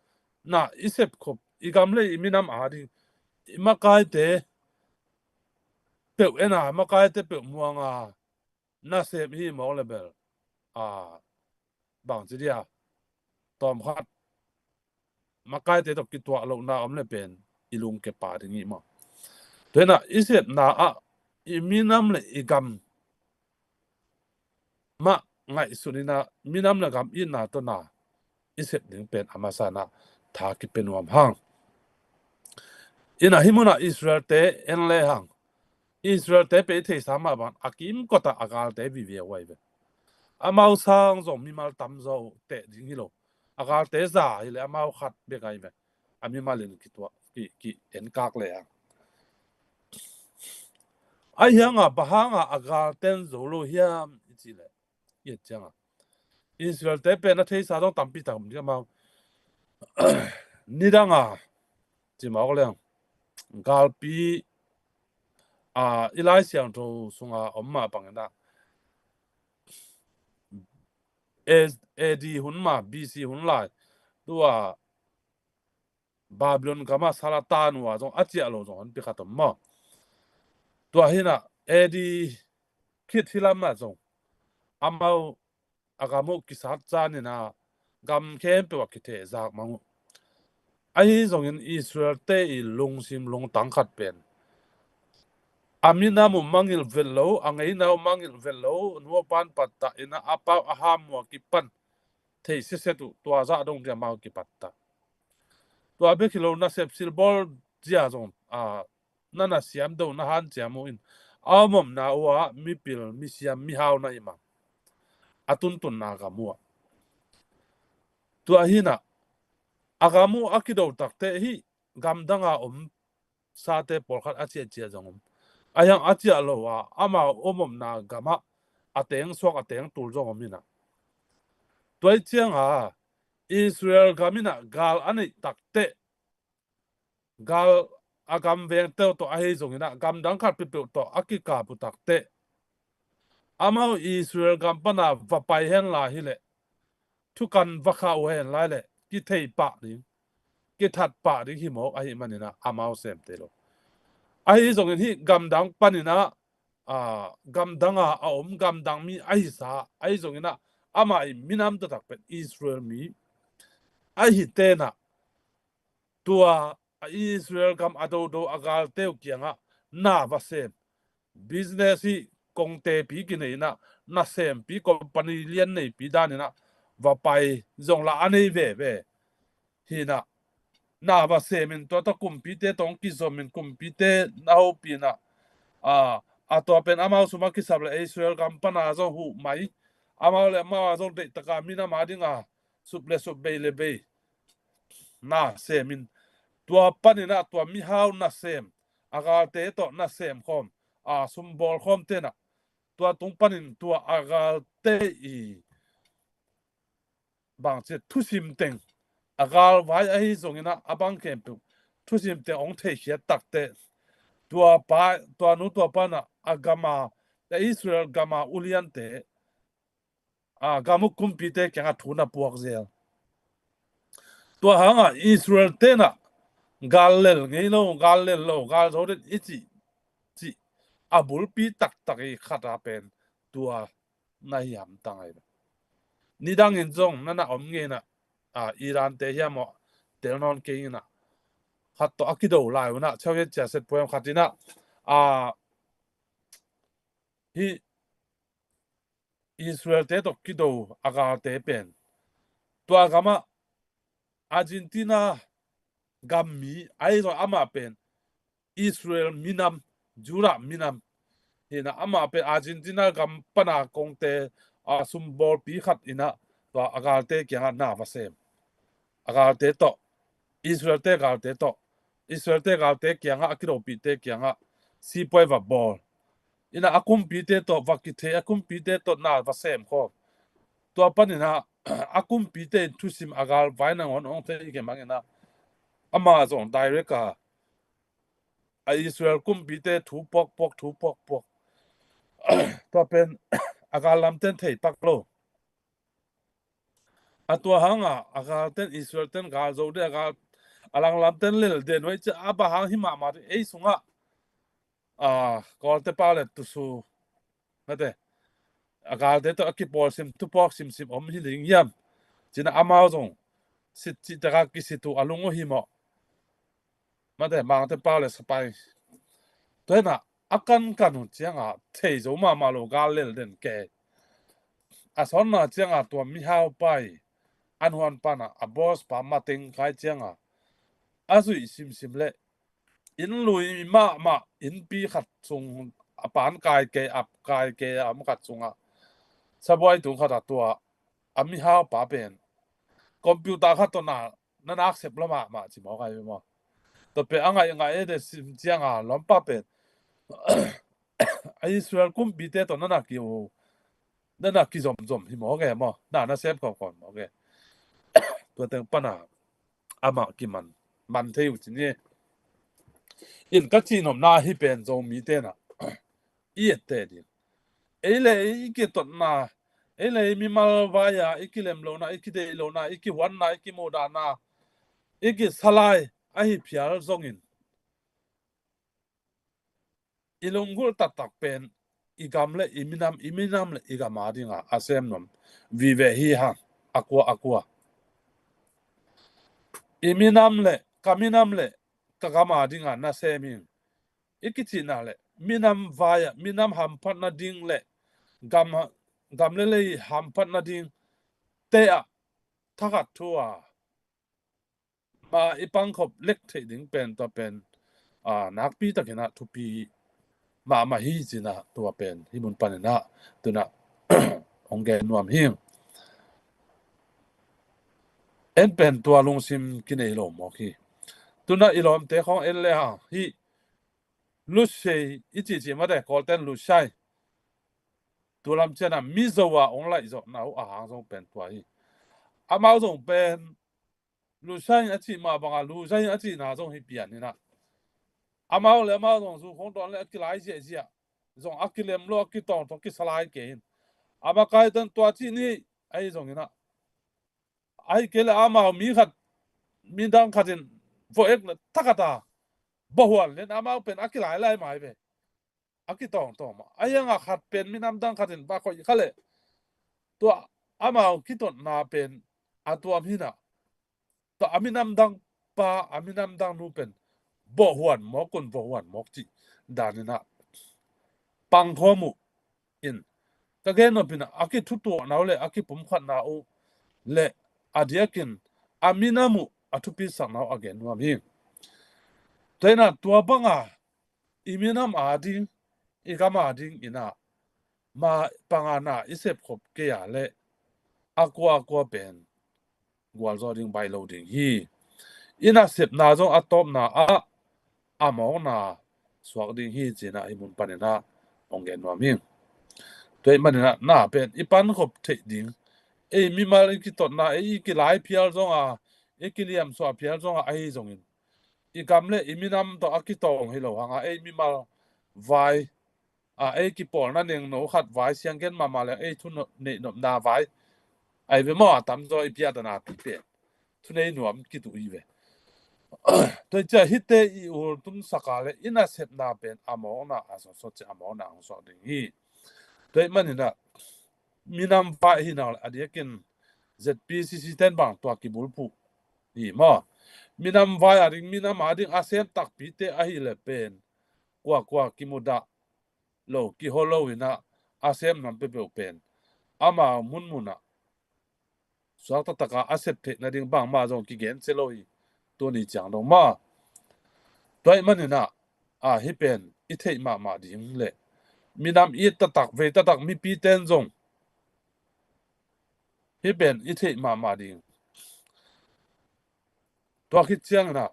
na i sepkhop i gam le i minam a ding i makaite peuh ena, makaite peuh muanga nasep hi mawk le bel, a, bang ci dia, tawmkhat makaite tawh kituah lohna om le pen i lungke pa ding hi maw. Tua hi na i sepna ah i minam le i gam mah ngaihsun ina, minam le gam itna tawh na i sep ding pen a masa na tha kipia nuam hang. Ina hi muna Israelte en le hang. Israelte pe i theisa mah bang a kimkota a galte vive uh ahi ve. Amau sang zong mimal tam zaw teh ding hi lo. A galte za hi le amau khat bek ahi ve. A mimal in kituah ki, ki enkak le hang. Ahi hanga bang hanga a galten zo lo hiam i ci le, i et cianga Israelte pen a theisa zong tampi tak om ding amau. Nidanga ci mawk leng galpi, a, i Lai Siangtho sunga om mah bangina A D hun ma B C hun lai tua Babylon gama Salatan ua zong a ciah lo zong hon pi khat om maw. Tua hina A D khit hilam ah zong amau a gam uh kisat canina gam khempeuh a kithehzak mang uh. Ahi zongin Israelte i lungsim lungtang khat pen a minam uh mangilh vet lo, a ngeina uh mangilh vet lo, nuapan pattah ina a pau a ham uh a kipan thei siset uh tua zah dong dia mau kipattah. Tua bek hi lo nasep silbawl zia zong a na na siam do na hanciam uh in a omomna uh ah mipil misiam mihau na i mang a tuntunna gam uh ah. Tua hina a gam uh a kido takte hi gamdanga om sate pawlkhat a ciahciah zong om. A hiang a ciah lo a amau omomna gamah a teng suak a teng tul zong om hina. Tua ih cianga Israel gam ina gal a neih takte gal a gam vengteu tawh ahi zongina gamdang khat peuhpeuh tawh a kikap uh takte amau Israel gam pana va pai henla hileh thukan va khah uh henla hileh kithei pah ding, kithat pah ding hi mawk ahi manina amau semte lo. Ahi zongin hih gamdang panina a, gamdanga a om gamdang mi ahisa ahi zongina amah i minam taktak pen Israel mi ahi tena tua a Israel gam a dodo a galte uh kiangah na va sem. Business hi kongtepi kineina nasempi company lian neipi danina va pai zongla a nei veve. Hina na va semin tua ta kumpite tong kizomin kumpite na hopina a, a tua pen amau suma kisap le Israel gam pana zong huh mai. Amau le amau a zong deihtaka minam a dinga sup le sup bei le bei na semin tua panina tua mihau nasem a galte tawh nasem khawm a sumbawl khawm tena tua tung panin tua a galte i bangci thusim teng a galvai ahi zongin ah a bang khempeuh thusim teng hong theikhiat takte tua pa, tua nu tua pa in ah a gam a, a Israel gam a uliante, a gam uk kumpite kiangah thu na puak zel. Tua hangah Israel-te in ah gal lel ngei lo, gal lel lo, gal zo den i cih, cih a bulpi taktak i khat a pen tua na hi hamtang ahi. Nidangin zong na na om ngei in ah, a, Iran-te hiam aw, tel nawn kei in ah, khat tawh a kido lai un ah, chauhiat ciaset puai khat in ah, a, hih Israel-te tawh kido a galte pen tua gamah Argentina gam mi ahi zong amah pen Israel minam, Judah minam hi in ah, amah pen Argentina gam pana kongte a sumbawlpi khat in ah tua a galte kiangah na va sem. A galte tawh, Israel-te galte tawh, Israel-te galte kiangah, a kidopihte kiangah sipuai va bawl in ah a kumpite tawh va kithei, a kumpite tawh na va sem khawm. Tua panin ah a kumpite in thusim a galvai nangawn hong thei kei mang in ah amah zong direct a, a Israel kumpite thu puak puak, thu puak puak. Tua pen a gal lamten thei pak lo. A tua hangah a galten, Israel-ten gal zo ding, a gal a langlamten lel den uh ei cia, a bang hang hi mahmah ding ei sungah, a, Kawlte pau le tusu, mate, a galte tawh a kipawlsim, thupuak simsim om hi ding hiam? Ci in ah amau zong sit cih takah kisit uh a lung uh hi mawh. Mate, Mangte pau le sapai. Tua hi in ah a kankan uh ciangah thei zo mahmah lo, gal lel den kei. A sawnna ciangah tua mihau pa i an huan pa in ah a boss pa mateng kai ciangah a zuih simsim leh inn lui mahmah innpi khat sung a pan kai kei, ap kai kei a om khat sungah sabuai tung khat ah tua a mihau pa pen computer khat tawh na, na nak sep lo mahmah ci mawk ahi maw? Tua pen a ngaih ngaih e, de sim ciangah lawmpa pen a Israel kumpite tawh na na ki uh, na na kizomzom hi mawk e maw? Na na sep khawmkhawm mawk e. Tua teng pana amah kiman, man thei uh ci ni. In ka cihnopna hih pen Zomite in ah i etteh ding. Ei le ei i kitotna, ei le ei mimal vai-a i kilem lohna, i kideih lohna, i kihuanna, i kimuhdahna, i kisalai ahi phial zongin i lunggulh taktak pen i gam le i minam, i minam le i gam a dingah a sem nuam vive hi hang, a kua a kua. I minam le, ka minam le ka gam a dingah na sem hi. I kicihna le minam vai-ah minam hamphatna ding le gam, gam le lei hamphatna ding te ah thakhat thu a ma i pangkhop lek theih ding pen tua pen, a, nakpi takin ah thupi mahmah hi ci in ah tua pen hih mun panin ah tu in ah hong gen nuam hi. En pen tua lungsim kinei lo mawk hi. Tu in ah i lawmte khawng en le hang hih Lusei i cihcih mate, Kawlten Lusai. Tulam ciangin ah Mizo a hong laih zawhna uh a hang zong pen tua hi. Amau zong pen Lusai a cih mah bangah Luzai a cihna zong hi pian in ah, amau le amau zong zu khong dawn le a kilai ziahziah, zong a kilem lo, a kitawngtawng, kisalai kei in. A makaite'n tua cih ni ahi zongin ah, ahi kei le amau mi khat, midang khat in vawh ek le thakhat a bawhhuan le in amau pen a kilai lai mai ve. A kitawngtawng mah. A hiangah khat pen minam dang khat in va khoih kha leh tua amau kitotna pen a tuam hi in ah, tua a minam dang pa, a minam dang nu pen bawhhuan mawk un, bawhhuan mawk cih dan in ah pangkhawm uh in, ka gen nop in ah a kithutuahna uh le a kipumkhatna uh le a diakin a minam uh a thupisakna uh a gen nuam hi. Tua in ah tua banga i minam a ding, i gam a ding in ah ma pangana i sepkhop kei a le a kua a kua pen gualzawh ding baih lo ding hi. I nasepna zong a tawpna ah a mawkna suak ding hi ci in ah hih mun panin ah hong gen nuam hi. Tua ahih manin ah na pen i pankhop theih ding, Ei mimal i kitotna, ei i kilai phial zonga, i kiliamsuah phial zonga ahi zongin, i gam le i minam tawh a kitawng hi lo hanga, ei mimal vai, a, ei kipawlna nengno khat vai, sianggen mahmah leng ei thu neih nopna vai ahi ve maw, a tamzaw i piatana pi pen thunei nuam kituh hi ve. Tua hi ciah hihte i ultum saka le i nasepna pen a mawkna a sawtsawt ciah a mawkna hong suak ding hi. Tua hi maninah minam vai hi nang a diakin Z P C C ten bang tua kibulphuh hi maw? Minam vai a ding, minam a ding a sem takpite ahi le pen kuakua kimudah lo, kiho lo inah a sem nuam peuhpeuh pen amau munmunah suak taktaka a sep theih nading bangmah zong kigen cia lo hi. Tuni ciang dong maw? Tua hi maninah a, hih pen i theih mahmah ding le minam it taktak, vei taktak mipi ten zong hih pen i theih mahmah ding. Tua khit cianginah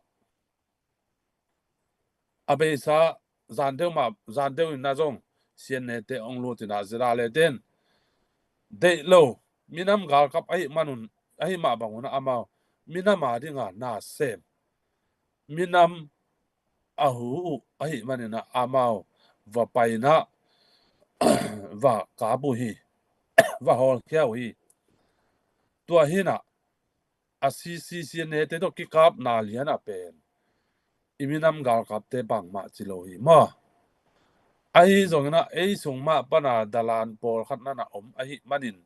a beisa zan deuh mah, zan deuh inah zong C N A te hong lut inah Z R A ten deih lo minam galkap ahi manun, ahi mah bangunah amau minam a dinga na sem, minam a hu uh ahi maninah amau va painah va kap uh hi, va hawlkhia uh hi. Tua hinah a C C C N A te tawh kikapna lianah pen i minam galkapte bangmah ci lo hi maw? Ahi zonginah ei sung mah pana dalan pawlkhat nanah om ahi manin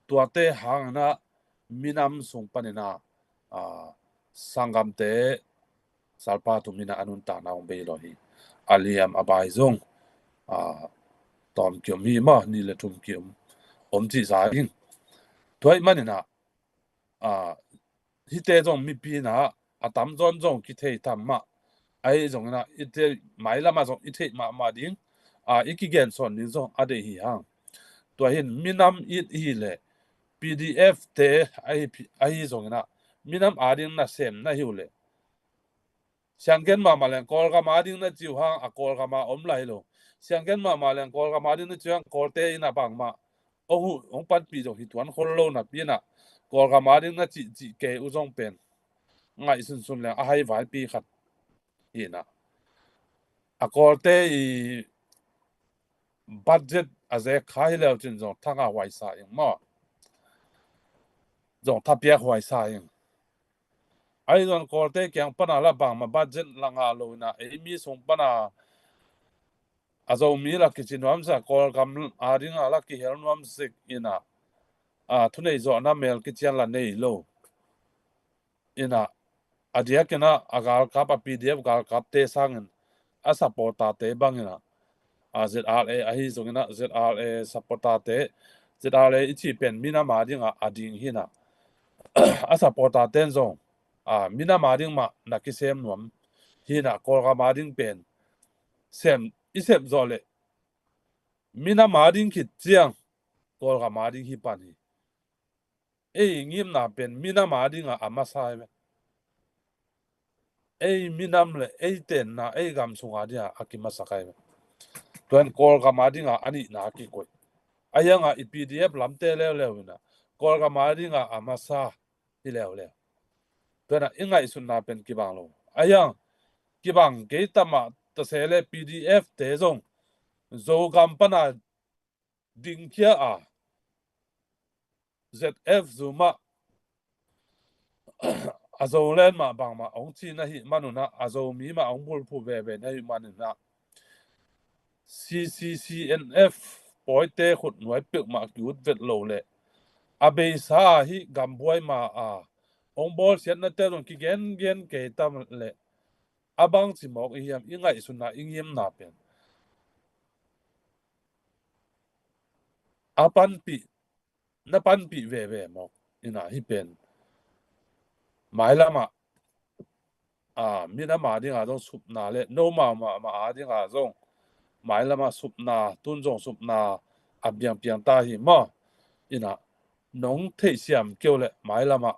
tuate hanginah minam sung paninah, a, sanggamte salpa tuminah a nuntakna hong bei lo hi. A liam a bai zong, a, tawm kiom hi maw, ni le thum kiom om cihsa ing. Tua hi maninah a, hihte zong mipi inah a tamzawn zong kithei tam mah ahi zonginah i theih mailamah zong i theih mahmah ding, a, i kigensawn ding zong a deih hi hang. Tua hin minam it hi le P D F te ahi, ahi zonginah minam a ding nasem na hi uh le sianggen mahmah leng Kawlgam a ding na ci uh hang a Kawlgam a om lai lo. Sianggen mahmah leng Kawlgam a ding na ci uh hang Kawlte inah bangmah hong huh, hong panpih zong hi tuan khol lo napi inah Kawlgam a ding na cihcih kei uh zong pen ngaihsunsun leng a hai vaipi khat hinah a Kawlte i budget a zek kha hi leu cin zong thanga huaisa ing maw? Zong thapiak huaisa ing. Ahi zong Kawlte kiang pana la bangmah budget la ngah lo inah ei mi sung pana a Zomi la kici nuamsa, Kawlgam a dinga la kihel nuamsik inah, a, thunei zawhna mel kician la nei lo inah a diakinah a galkap, a P D F galkapte sangin a supporter-te banginah a, Z R A ahi zonginah Z R A supporter-te, Z R A i cih pen minam a dingah a ding hinah a supporter-ten zong, a, minam a ding mah na kisem nuam hinah Kawlgam a ding pen sem, i sem zawh leh minam a ding khit ciang Kawlgam a ding hi pan hi. Ei ngimna pen minam a dingah a masa hi ve. Ei minam le ei tenna, ei gam sunga dingah a kimasa kha hi ve. Tuan Kawlgam a dingah a nihna a kikoih. A hiangah i P D F lamte leuleu inah Kawlgam a dingah a masa hi leuleu. Tuanah i ngaihsutna pen kibang lo. A hiang kibang kei tamah tase le P D F te zong Zogam pana dingkhia a, Z F Zumah a Zoland mah bangmah hong ci na hih manunah, a Zomi mah hong bulphuh veve na hih manunah, C C C N F pawite khutnuai peuhmah ki-ut vet lo leh a beisa hih gambuai ma a hong bawlsiatnate zong kigengen kei tam leh a bangci mawk i hiam, i ngaihsutna, i ngimna pen a panpih, na panpih veve mawk inah hih pen mailamah, a, minam a dingah zong supna le nomau mahmah a dingah zong mailamah supna, tun zong supna a piangpiang ta hi maw? Inah nong theihsiam keu le mailamah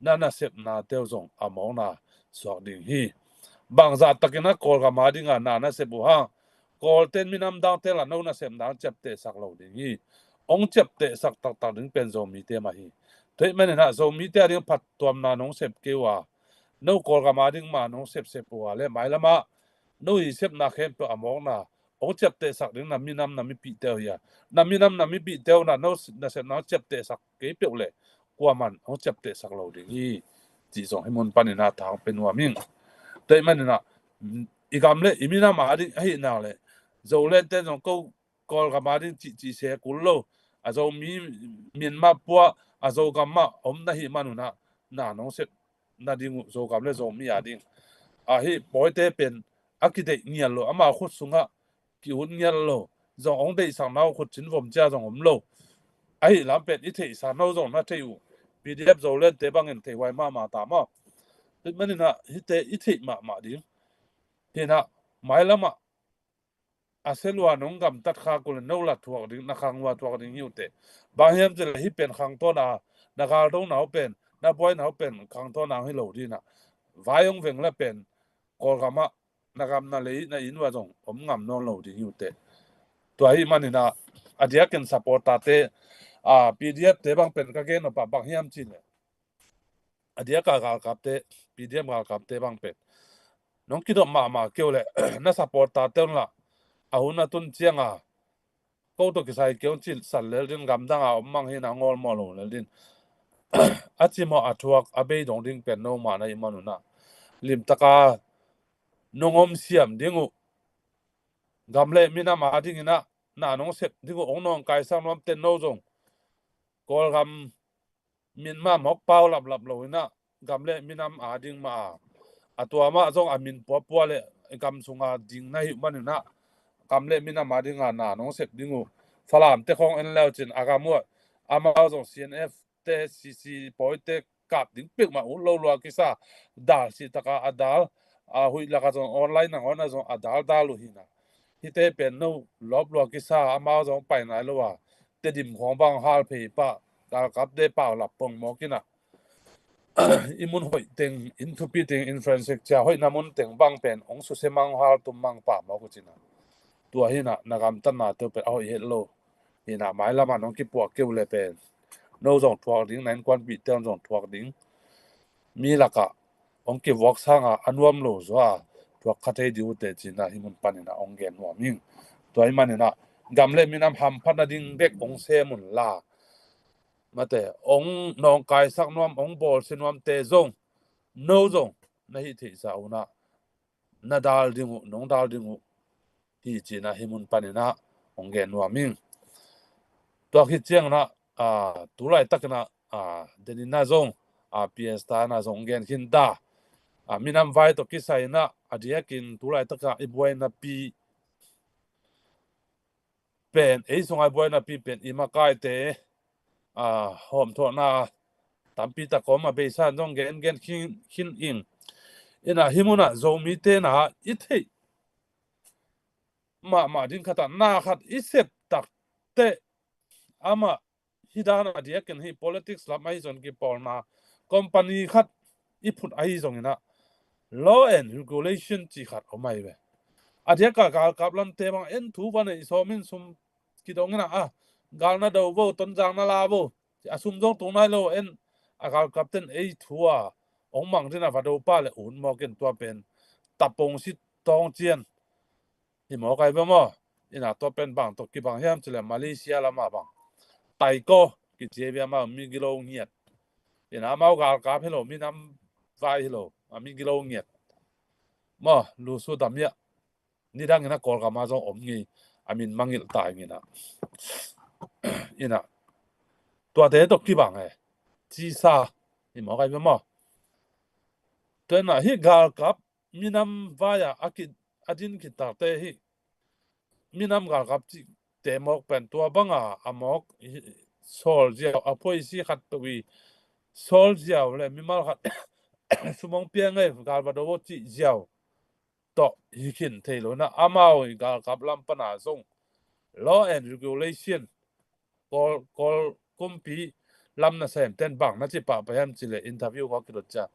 na nasepna teu zong a mawkna suak ding hi. Bangzah takinah Kawlgam a dingah na nasep uh hang, Kawlten minam dangte lah no nasepna ciaptehsak lo ding hi. hong ciaptehsak taktak ding pen Zomite mah hi. Tua ahih manin ah Zomite a ding phattuamna nong sep kei uh a, no Kawlgam a ding mah nong sepsep uh a leh mailam ah no i sepna khempeuh a mawkna hong ciaptehsak ding na minam na mipihte uh hi a, na minam na mipihte uh na no nasepna hong ciaptehsak kei peuh leh kuaman hong ciaptehsak lo ding hi, cih zong hih mun panin ah thang pe nuam ing. Tua ahih manin ah i gam leh i minam a ding ahih nak leh Zolandte zong ko Kawlgam a ding cihcih se kul lo, a Zomi min mah pua, a Zogam mah om na hih man un ah na nong sep na ding uh Zogam leh Zomi a ding ahi pawite pen a kideih ngial lo, amau khut sungah ki-ut ngial lo, zong hong deihsak na uh khut cin vom cia zong om lo. Ahi lam pen i theihsa no zong na thei uh, P D F Zolandte bangin theihuai mahmah ta maw. Tua ahih manin ah hihte i theih mahmah ding. Hi in ah mailam ah a se lua nong gamtat khak uh leh no la thuak ding, na khang lua thuak ding hi uh teh. Bang hiam cih leh hih pen khangtawna, na galdona uh pen, na buaina uh pen khangtawna hi lo ding in ah vai hong veng leh pen Kawlgam ah na gam na lei na inn uh ah zong om ngam nawn lo ding hi uh teh. Tua ahih manin ah a diakin supporter-te, a, P D F-te bang pen ka gen nop ah bang hiam cih leh a diak a galkapte, P D F galkapte bang pen nong kidop mahmah kei uh leh na supporter-te un la, a hun a tun ciang a ko tawh kisai kei un cih san lel ding, gamdang a om mang hi in ah ngawlmawh lo lel ding. A cimawh a thuak a bei dong ding pen no mah na hih man un ah limtak a nong om siam ding uh, gam leh minam a ding in ah na nong sep ding uh hong nawngkaisak nuamte no zong Kawlgam min mah mawk pau laplap lo in ah gam leh minam a ding mah a, a tua mah zong a min puapua leh gam sung a ding na hih man in ah gam leh minam a ding a na nong sep ding uh Falamte khawng en leu cin a gam uh ah amau zong C N F-te, C C pawite kap ding peuhmah ut lo lua kisa, dal cih tak a a dal, a huih lak ah zong online nangawn ah zong a daldal uh hi in ah hihte pen no lawp lua kisa, amau zong pai nai lo a, Tedim khawng bang hal phei pah, galkapte paulap pongmawk in ah i mun hoih teng, inn thupi teng, infrastructure hoihna mun teng bang pen hong susia mang, hal tum mang pah mawk uh cin ah. Tua hi in ah na gamtatnate uh pen a hoih het lo. Hi in ah mailam ah nong kipuah kei uh leh pen no zong thuak ding, na innkuanpihte un zong thuak ding, mi lak ah hong kivuak sang a a nuam lo zaw a thuak kha thei ding uh teh cih in ah hih mun panin ah hong gen nuam ing. Tua ahih manin ah gam leh minam hamphatna ding bek hong sem un la, mate, hong nawngkaisak nuam, hong bawlsia nuamte zong no zong na hih theihsa un ah na dal ding uh, nong dal ding uh hi cih in ah hih mun panin ah hong gen nuam ing. Tua khit ciangin ah, a, tu laitak in ah, a, den in ah zong, a, P S ta in ah zong hong gen khin ta. A, minam vai tawh kisai in ah a diakin tu laitak ah i buainapi pen, ei sung a i buainapi pen i makaite, a, hawmthawhna tampi tak om a, beisa in zong gen, gen khin, khin ing. In ah hih mun ah Zomite in ah i theih mahmah ding khat ah na khat i sep tak teh amah hih dan a diakin hih politics lam ahi zong kipawlna company khat i phut ahi zongin ah law and regulation cih khat om ahi ve. A diak a galkap lamte bang en thu va neih sawm in sum kidong in ah, a, gal na do vo, Tonzang na la vo, a sum zong tung nai lo en, a galkapten ei thu a hong mang ding a va do pah leh un mawk in tua pen tapong sit tawng cian hi mawk ahi ve maw. In ah tua pen bang tawh kibang hiam cih leh Malaysia lam ah bang Taiko kici hi ve, amau migilo ngiat. In ah amau galkap hi lo, minam vai hi lo, a migilo ngiat maw, lusu dam hiah. Nidang in ah Kawlgam ah zong om ngei, a min mangilh ta ing in ah. In ah tuate tawh kibang e, cisa hi mawk ahi ve maw. Tua in ah hih galkap minam vai a a ki, a din khit takte hih minam galkap cihte mawk pen tua bang a a mawk hi, sawl ziau, a policy khat peuh hi, sawl ziau leh mimal khat sum hong pia ngei, gal va do vo cih ziau tawh hi khin thei lo in ah, amau i galkap lam pan a zong law and regulation, Kawl, Kawl kumpi lam nasemten bang na ci pahpah hiam cih leh interview khawng kidot ciang,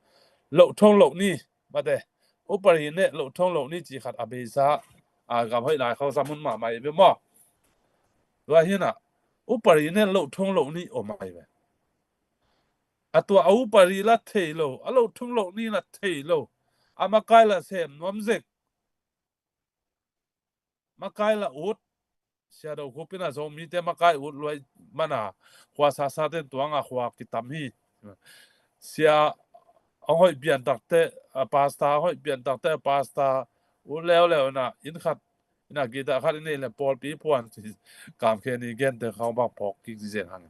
loh thong loh ni, mate, upadi ne loh thong loh ni cih khat a beisa, a, gam hoih lai khawng sam hun mahmah hi ve maw. Tua hi in ah upadi nen loh thong loh ni om ai ve. A tua a upadi la thei lo, a loh thong loh ni la thei lo. A makai la sem nuam zek. Makai la ut. Sia Do Khup in a Zomite makai ut luai mana khua sasa ten tuang a khua kitam hi. Sia a hoih pian takte, a pasta a hoih pian takte, a pasta ut leuleu na inn khat ina kita khat i nei le pawlpi puan ci kam khe ni gente khau bak phawk kik ci zen hang.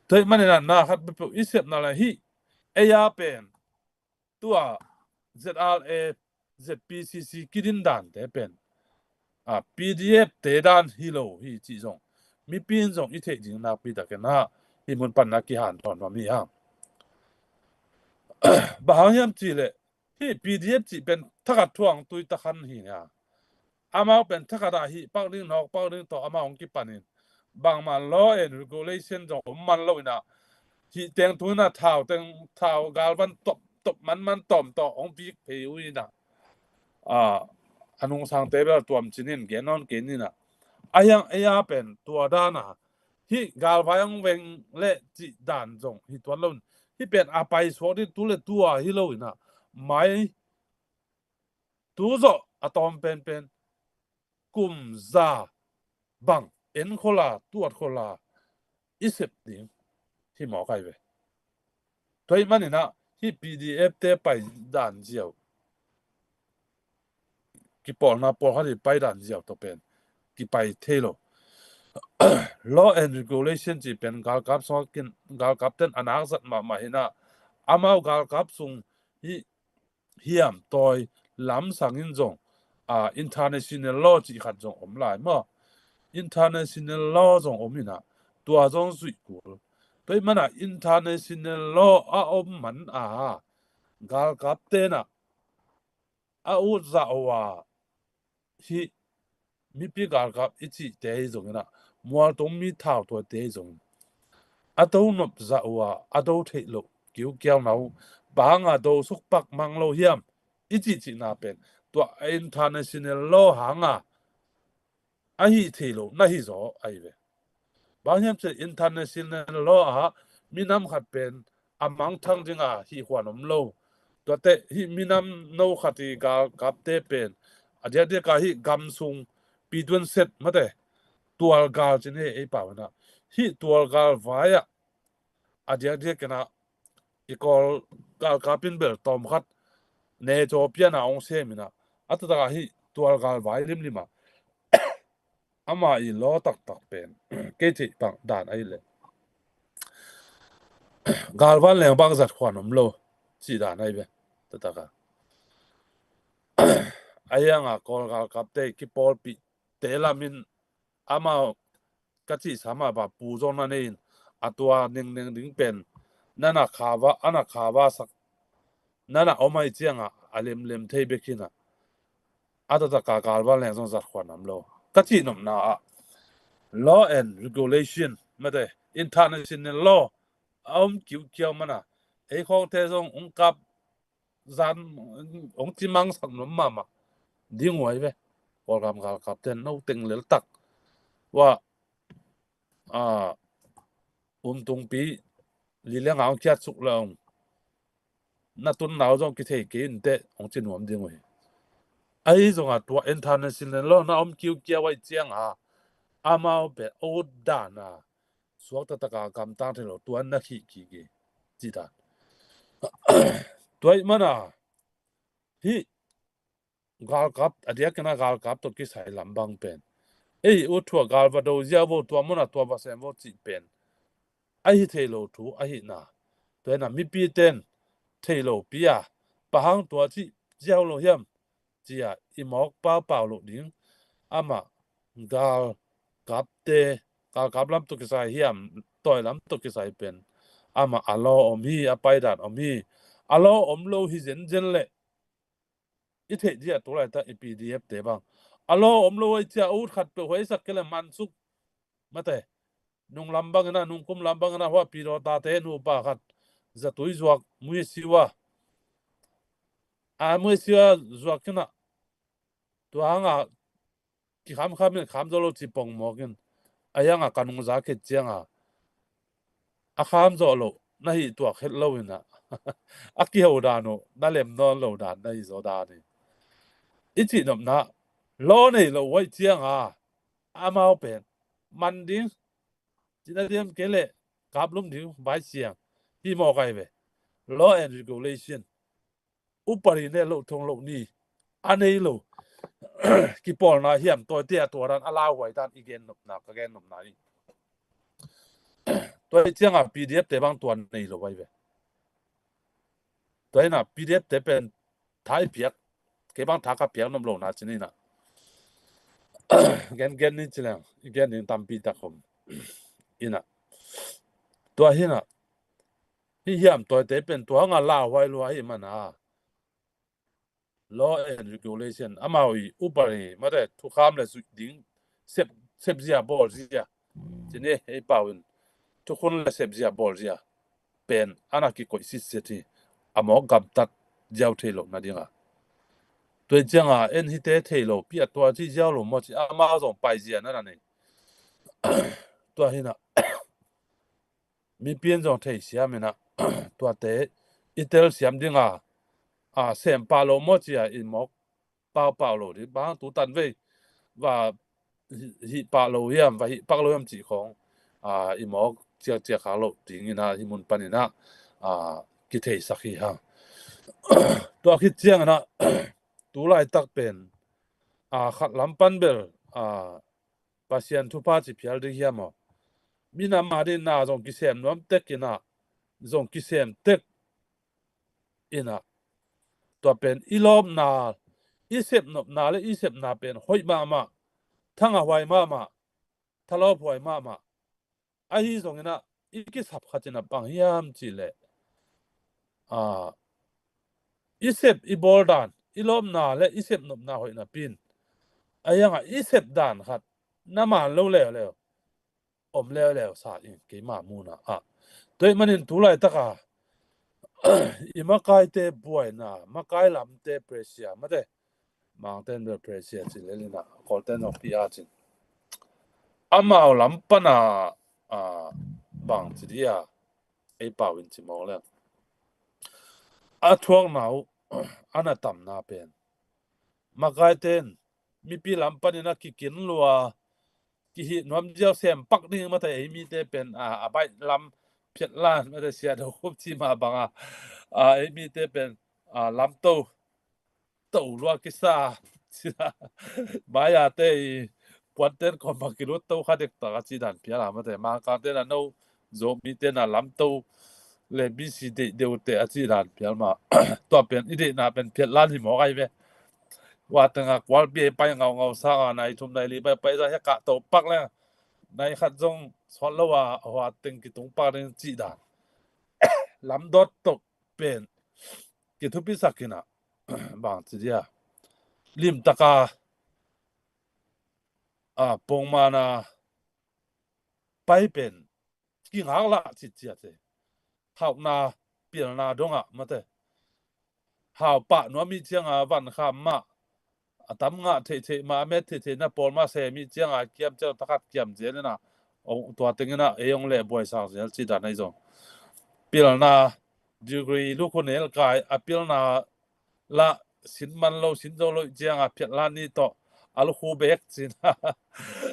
Tua ahih manin a na khat peuhpeuh i sepna la hi. Ei a pen tua Z R A, Z P C C kidin dante pen a P D F te dan hi lo hi cih zong mipi in zong i theih ding nakpi takin a hi mun pan na kihanthawn nuam hi hang. Bang hang hiam cih leh hi P D F cih pen thakat thuang tui takhan hi nia. Amau pen thakat ah hih pak ding nawk pak ding tawh amau hong kipanin bangmah law and regulation zong om man lo ina hih teng tung ina thau teng thau galvan top top man man tawm tawh hong vik phei uh ina a nungsangte bel tuam cinin gen nawn kei nina a hiang ei a pen tua dana hih galvai hong veng leh cih dan zong hi tuan lo. Hih pen a paisuak ding tu le tua hi lo ina mai tu zawh a tawm penpen kum za bang en khola tuat khola i sep ding hi mawk ai ve. Tua ahih manin a hih P D F te pai dan ziau kipawlna pawlkhat i pai dan ziau tawh pen kipai thei lo. Law and regulation cih pen galkap sungah kin galkap ten a nak zat mahmah hi na amau galkap sung hi hiam tawi lamsang in zong a international law cih khat zong om lai maw? International law zong om ina tua zong zuih kul. Tua ahih mana international law a om man a galkap tena a ut zah uh a hih mipi galkap i cihte hi zongin a mualtung mi thautuate hi zongin a do nop zah uh a a do theih loh kiukiau na uh bang a do suk pak mang lo hiam i cihcihna pen tua a international law hanga a hih thei lo na hi zaw ahi ve. Bang hiam cih international law ah minam khat pen a mangthang dinga hih huan om lo. Tuate hih minam no khat i galkapte pen a diakdiak a hih gam sung pituan set mate tual gal cin he ei pau ina hih tual gal vai ah a diakdiak ina i Kawl galkap in bel tawm khat ne caw piana hong sem ina a taktak a hih tual gal vai limlim a ama i law taktak pen kei theih bang dan ahi leh galvan leng bang zat huan om lo cih dan ahi ve. Taktak a a hiang a Kawl galkapte kipawlpih te lamin amau ka cih sama ba pu zong na nei in a tua nengneng ding pen na na khava a na khava sak na na om ai cianga a lemlem thei bek hina a taktak a galvan leng zong zat huan om lo ka cih nopna ah law and regulation mate international law a om kiukiau mana ei khawngte zong ung kap zan ong cimang sak nuam mahmah ding uh ahi ve. Kawlgam galkapten no teng lel tak ua a um tungpi li le nga ong kiat suk le ong na tun nau zong kithei kei in teh ong ci nuam ding uh hi. Ahi zonga tua international law na om kiukiau ai cianga amau pen ut dana suak taktak a gamtang thei lo tua na khih kik hi. Cih dan tua ih mana hih galkap a diakin a galkap tawh kisai lam bang pen ei ut thu a gal va do ziau vo tua muna tua va sem vo cih pen ahi thei lo thu ahihna tua ina mipi ten thei lo pi a pahang tua cih ziau lo hiam cia i mawk paupau loh ding amah galkapte galkap lam tawh kisai hiam tawi lam tawh kisai pen amah a law om hi a paidan om hi a law om lo hi zenzen leh i theih dih a tu laitak i P D F te bang a law om lo ai cia ut khat peuh huaisak kei le mansuk mate nung lam bangin a nung kum lam bangin a hua pidawta te nupa khat zatui zuak muisiwa a muisiwa zuak kina tua hanga kikhamkham in kham zo lo ci pong mawkin a hiangah ka nungza khit ciangah a kham zawh loh na hih tuak het lo inah a kiho dan uh na lem nawn lo dan na hi zaw dan hi. I cihnopna law nei lo uh aih cianga amau pen man ding cina diam kei leh kaplum ding vai siang hi mawk ai ve. Law and regulation upari ne loh thong loh ni a nei lo kipawlna hiam tawite a tua dan a lauhuai dan i gennopna ka gennopna hi. Tua hi cianga P D F te bang tua nei lo vai ve. Tua hina P D F te pen tha i piak kei bang tha ka piak nop lo na cin hina gen gen ni cileng i gen ding tampi tak om ina tua hina hi hiam tawite pen tua hanga lauhuai lua hi mana law and regulation amau i upari mate thukham le zuih ding sep sep zia bawl zia cini ei pau in thukhun le sep zia bawl zia pen ana kikoih sitset hi a mawk gamtat ziau thei lo nadinga tua cianga en hite thei lo pi a tua ci ziau lo maw ci amau zong pai zia nana nei tua hina mipi in zong thei siam inah tuate i tel siam dinga a sem pah lo maw cia i mawk pau pau lo ding bang tu tan vei va hih pah lo hiam va hih pak lo hiam cih khong a i mawk ciak ciak khak lo ding inah hi mun pan inah a kitheisak hi hang. Tua khit ciang inah tu laitak pen a khat lam pan bel a Pasian thupha ci phial ding hiam aw? Minam a ding na zong kisem nuam tek inah zong kisem tek inah tua pen i lawpna i sepnopna le i sepna pen hoih mahmah thanga huai mahmah thalawp huai mahmah ahi zong inah i kisap khat inah bang hiam cih leh a i sep i bawl dan i lawpna le i sepnopna hoih napi in a hiangah i sep dan khat na man lo leuleu om leuleu sa in keima muna ah tuai manin tu laitaka i makaite buaina makai lamte presia mate mangten bel presia ci lelina kolten zong pi a cin amau lam pana a bang ci dia ei pau in ci mawk le a thuakna uh ana tamna pen makaiten mipi lam panin a kikin lua kihih nuam ziau sem pak ding mate ei mite pen a a baih lam phiatlan mate sia do khup ci ma banga a ei mite pen a lamto to lua kisa maya te i puanten kawm bang kilut to kha dek tak a ci dan phial a mate mangkang ten a no Zomi ten a lamto le bisi deih deuh te a ci dan phial ma tua pen i deihna pen phiatlan hi mawk ai ve. Hua tengah kualpi ei pai ngaungau sanga nai thum nai li pai pai za hia kah to pak le nai khat zong sawt lo a hua teng kitung pak ding cih dan lam dot tok pen kithupisak inah bang ci dia limtaka a pongmana pai pen kingak lah citciat hi. Hauhna pilna dongah mate hau pah nuam ih cianga vankham mah a tam ngah theihtheih mah a met theihtheih na pawl mah sem ih cianga kiam ciau takhat kiam zel inah tua tengina ei ong leh buaisak zel ci dan ahi zong pilna degree lukhu nelkai a pilna lah sin man lo sin zo lo ih cianga phiatlan ni tawh a lukhu bek cin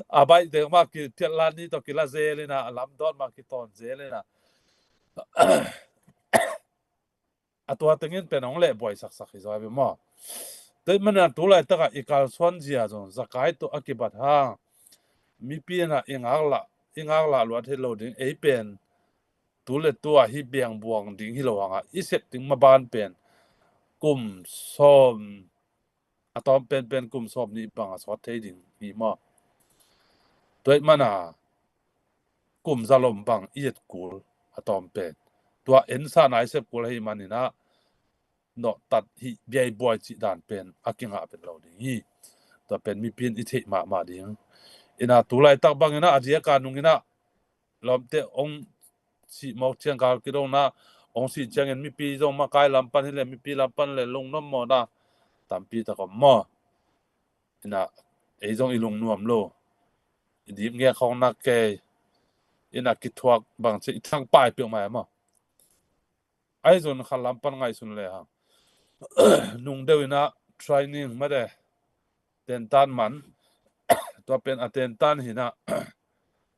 a baih dek mah ki phiatlan ni tawh kila zel inah a lamdawt mah kitawn zel inah a tua tengin pen hong leh buaisaksak hi zaw hi maw? Tua ih manin a tu laitakah i kalsuan zia zong zakai tawh a kibat hang mipi inah i ngaklah i ngaklah luat hi lo ding ei pen tu le tu ah hi biangbuang ding hi lo hangah i sep ding maban pen kum sawm a tawm penpen kum sawm nih bang a sawt thei ding hi maw? Tua ih mana kum zalom bang i et kul a tawm pen tua ensana i sep kul ahi maninah nawhtat hih biaibuai cih dan pen a kingah vet lo ding hi. Tua pen mipi in i theih mahmah ding inah tu laitak banginah a diaka nunginah lawmte ong sih mawk ciang kal kidongna ong sih ciangin mipi zong makai lam pan hileh mipi lam pan le lungnuam mawna tampi tak om maw? Inah ei zong i lungnuam lo i dip ngek khawng na kei, ina kithuak bang ci i thang pai peuhmah e maw. Ahi zong khat lam pan ngaihsun le hang, nung deuh ina training mate, tentan man, tua pen a tentan hina,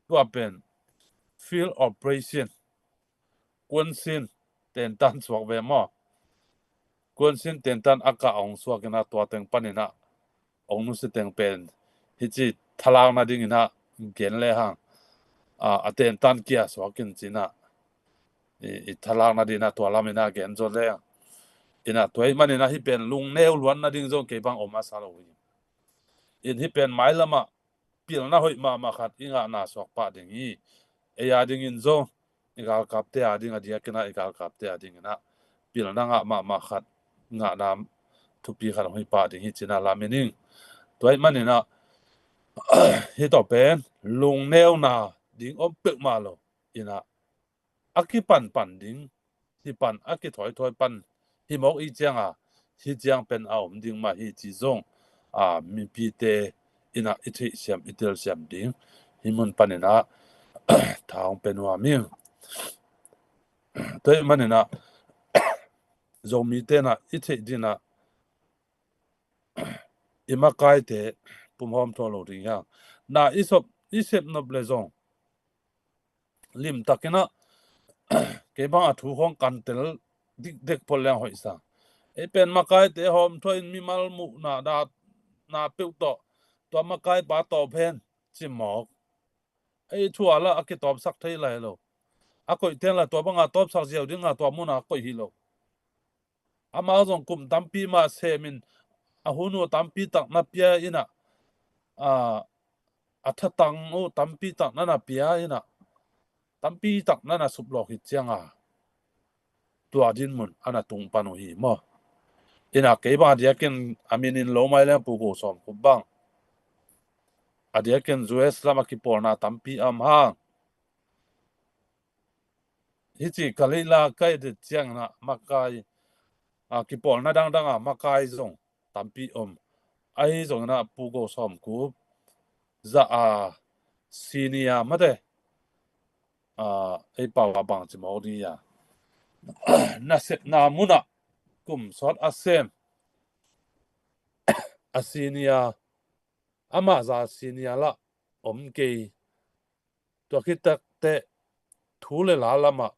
tua pen field operation, kuansin tentan suak ve maw. Kuansin tentan a kah hong suak ina tua teng pan ina hong nusia teng pen hici thalak nading ina gen le hang, a, a tentan kia suak in ci ina i, i thalak nading ina tua lam ina gen zaw le hang. Ina tua ahih man ina hih pen lungneu luan nading zong kei bang om a sa lo hi. In hih pen mailam ah pilna hoih mahmah khat i ngahna suak pah ding hi. Ei a dingin zong i galkapte a ding a diakin ah i galkapte a ding ina pilna ngah mahmah khat, ngahna thupi khat hong hi pah ding hi ci ina lam i ning. Tua ahih man ina hih tawh pen lungneuna ding om peuhmah lo ina a kipanpan ding, hih pan a kithoithoi pan hi mawk i cianga hih ciang pen a om ding mah hi ci zong, a, mipite ina i theihsiam i telsiam ding hih mun pan ina tha hong pe nuam ing. Tua ahih man ina Zomite ina i theih ding ina i makaite pumhawm thawh lo ding hi hang. Na i sop i sep nop le zong limtak ina kei bang a thu khawng kan tel dikdek phot leng hoih sa. Ei pen makaite hawm thawh in mimal muhna da na peuh tawh tua makaipa tawp hen ci mawk. Ei thu a la a kitawpsak thei lai lo. A koih ten la tua banga tawpsak ziau dinga tua muna koih hi lo. Amau zong kum tampi mah semin a hun uh tampi tak na pia ina, a, a thatang uh tampi tak na na pia ina tampi tak na na suplawk hi cianga tua dinmun a na tung pan uh hi maw. Ina kei bang a diakin a min in lo mai leng Pu Go Sawm Khup bang a diakin U S lam a kipawlna tampi a om hang. Hici ka leila kai det ciang ina makai, a, kipawlna dangdang a makai zong tampi om. Ahi zong ina Pu Go Sawm Khup za a senior mate, a, ei pau a bang ci mawk ding a nasepna muna kum sawt a sem a senior, ama za senior la om kei. Tua khit takteh thu le la lama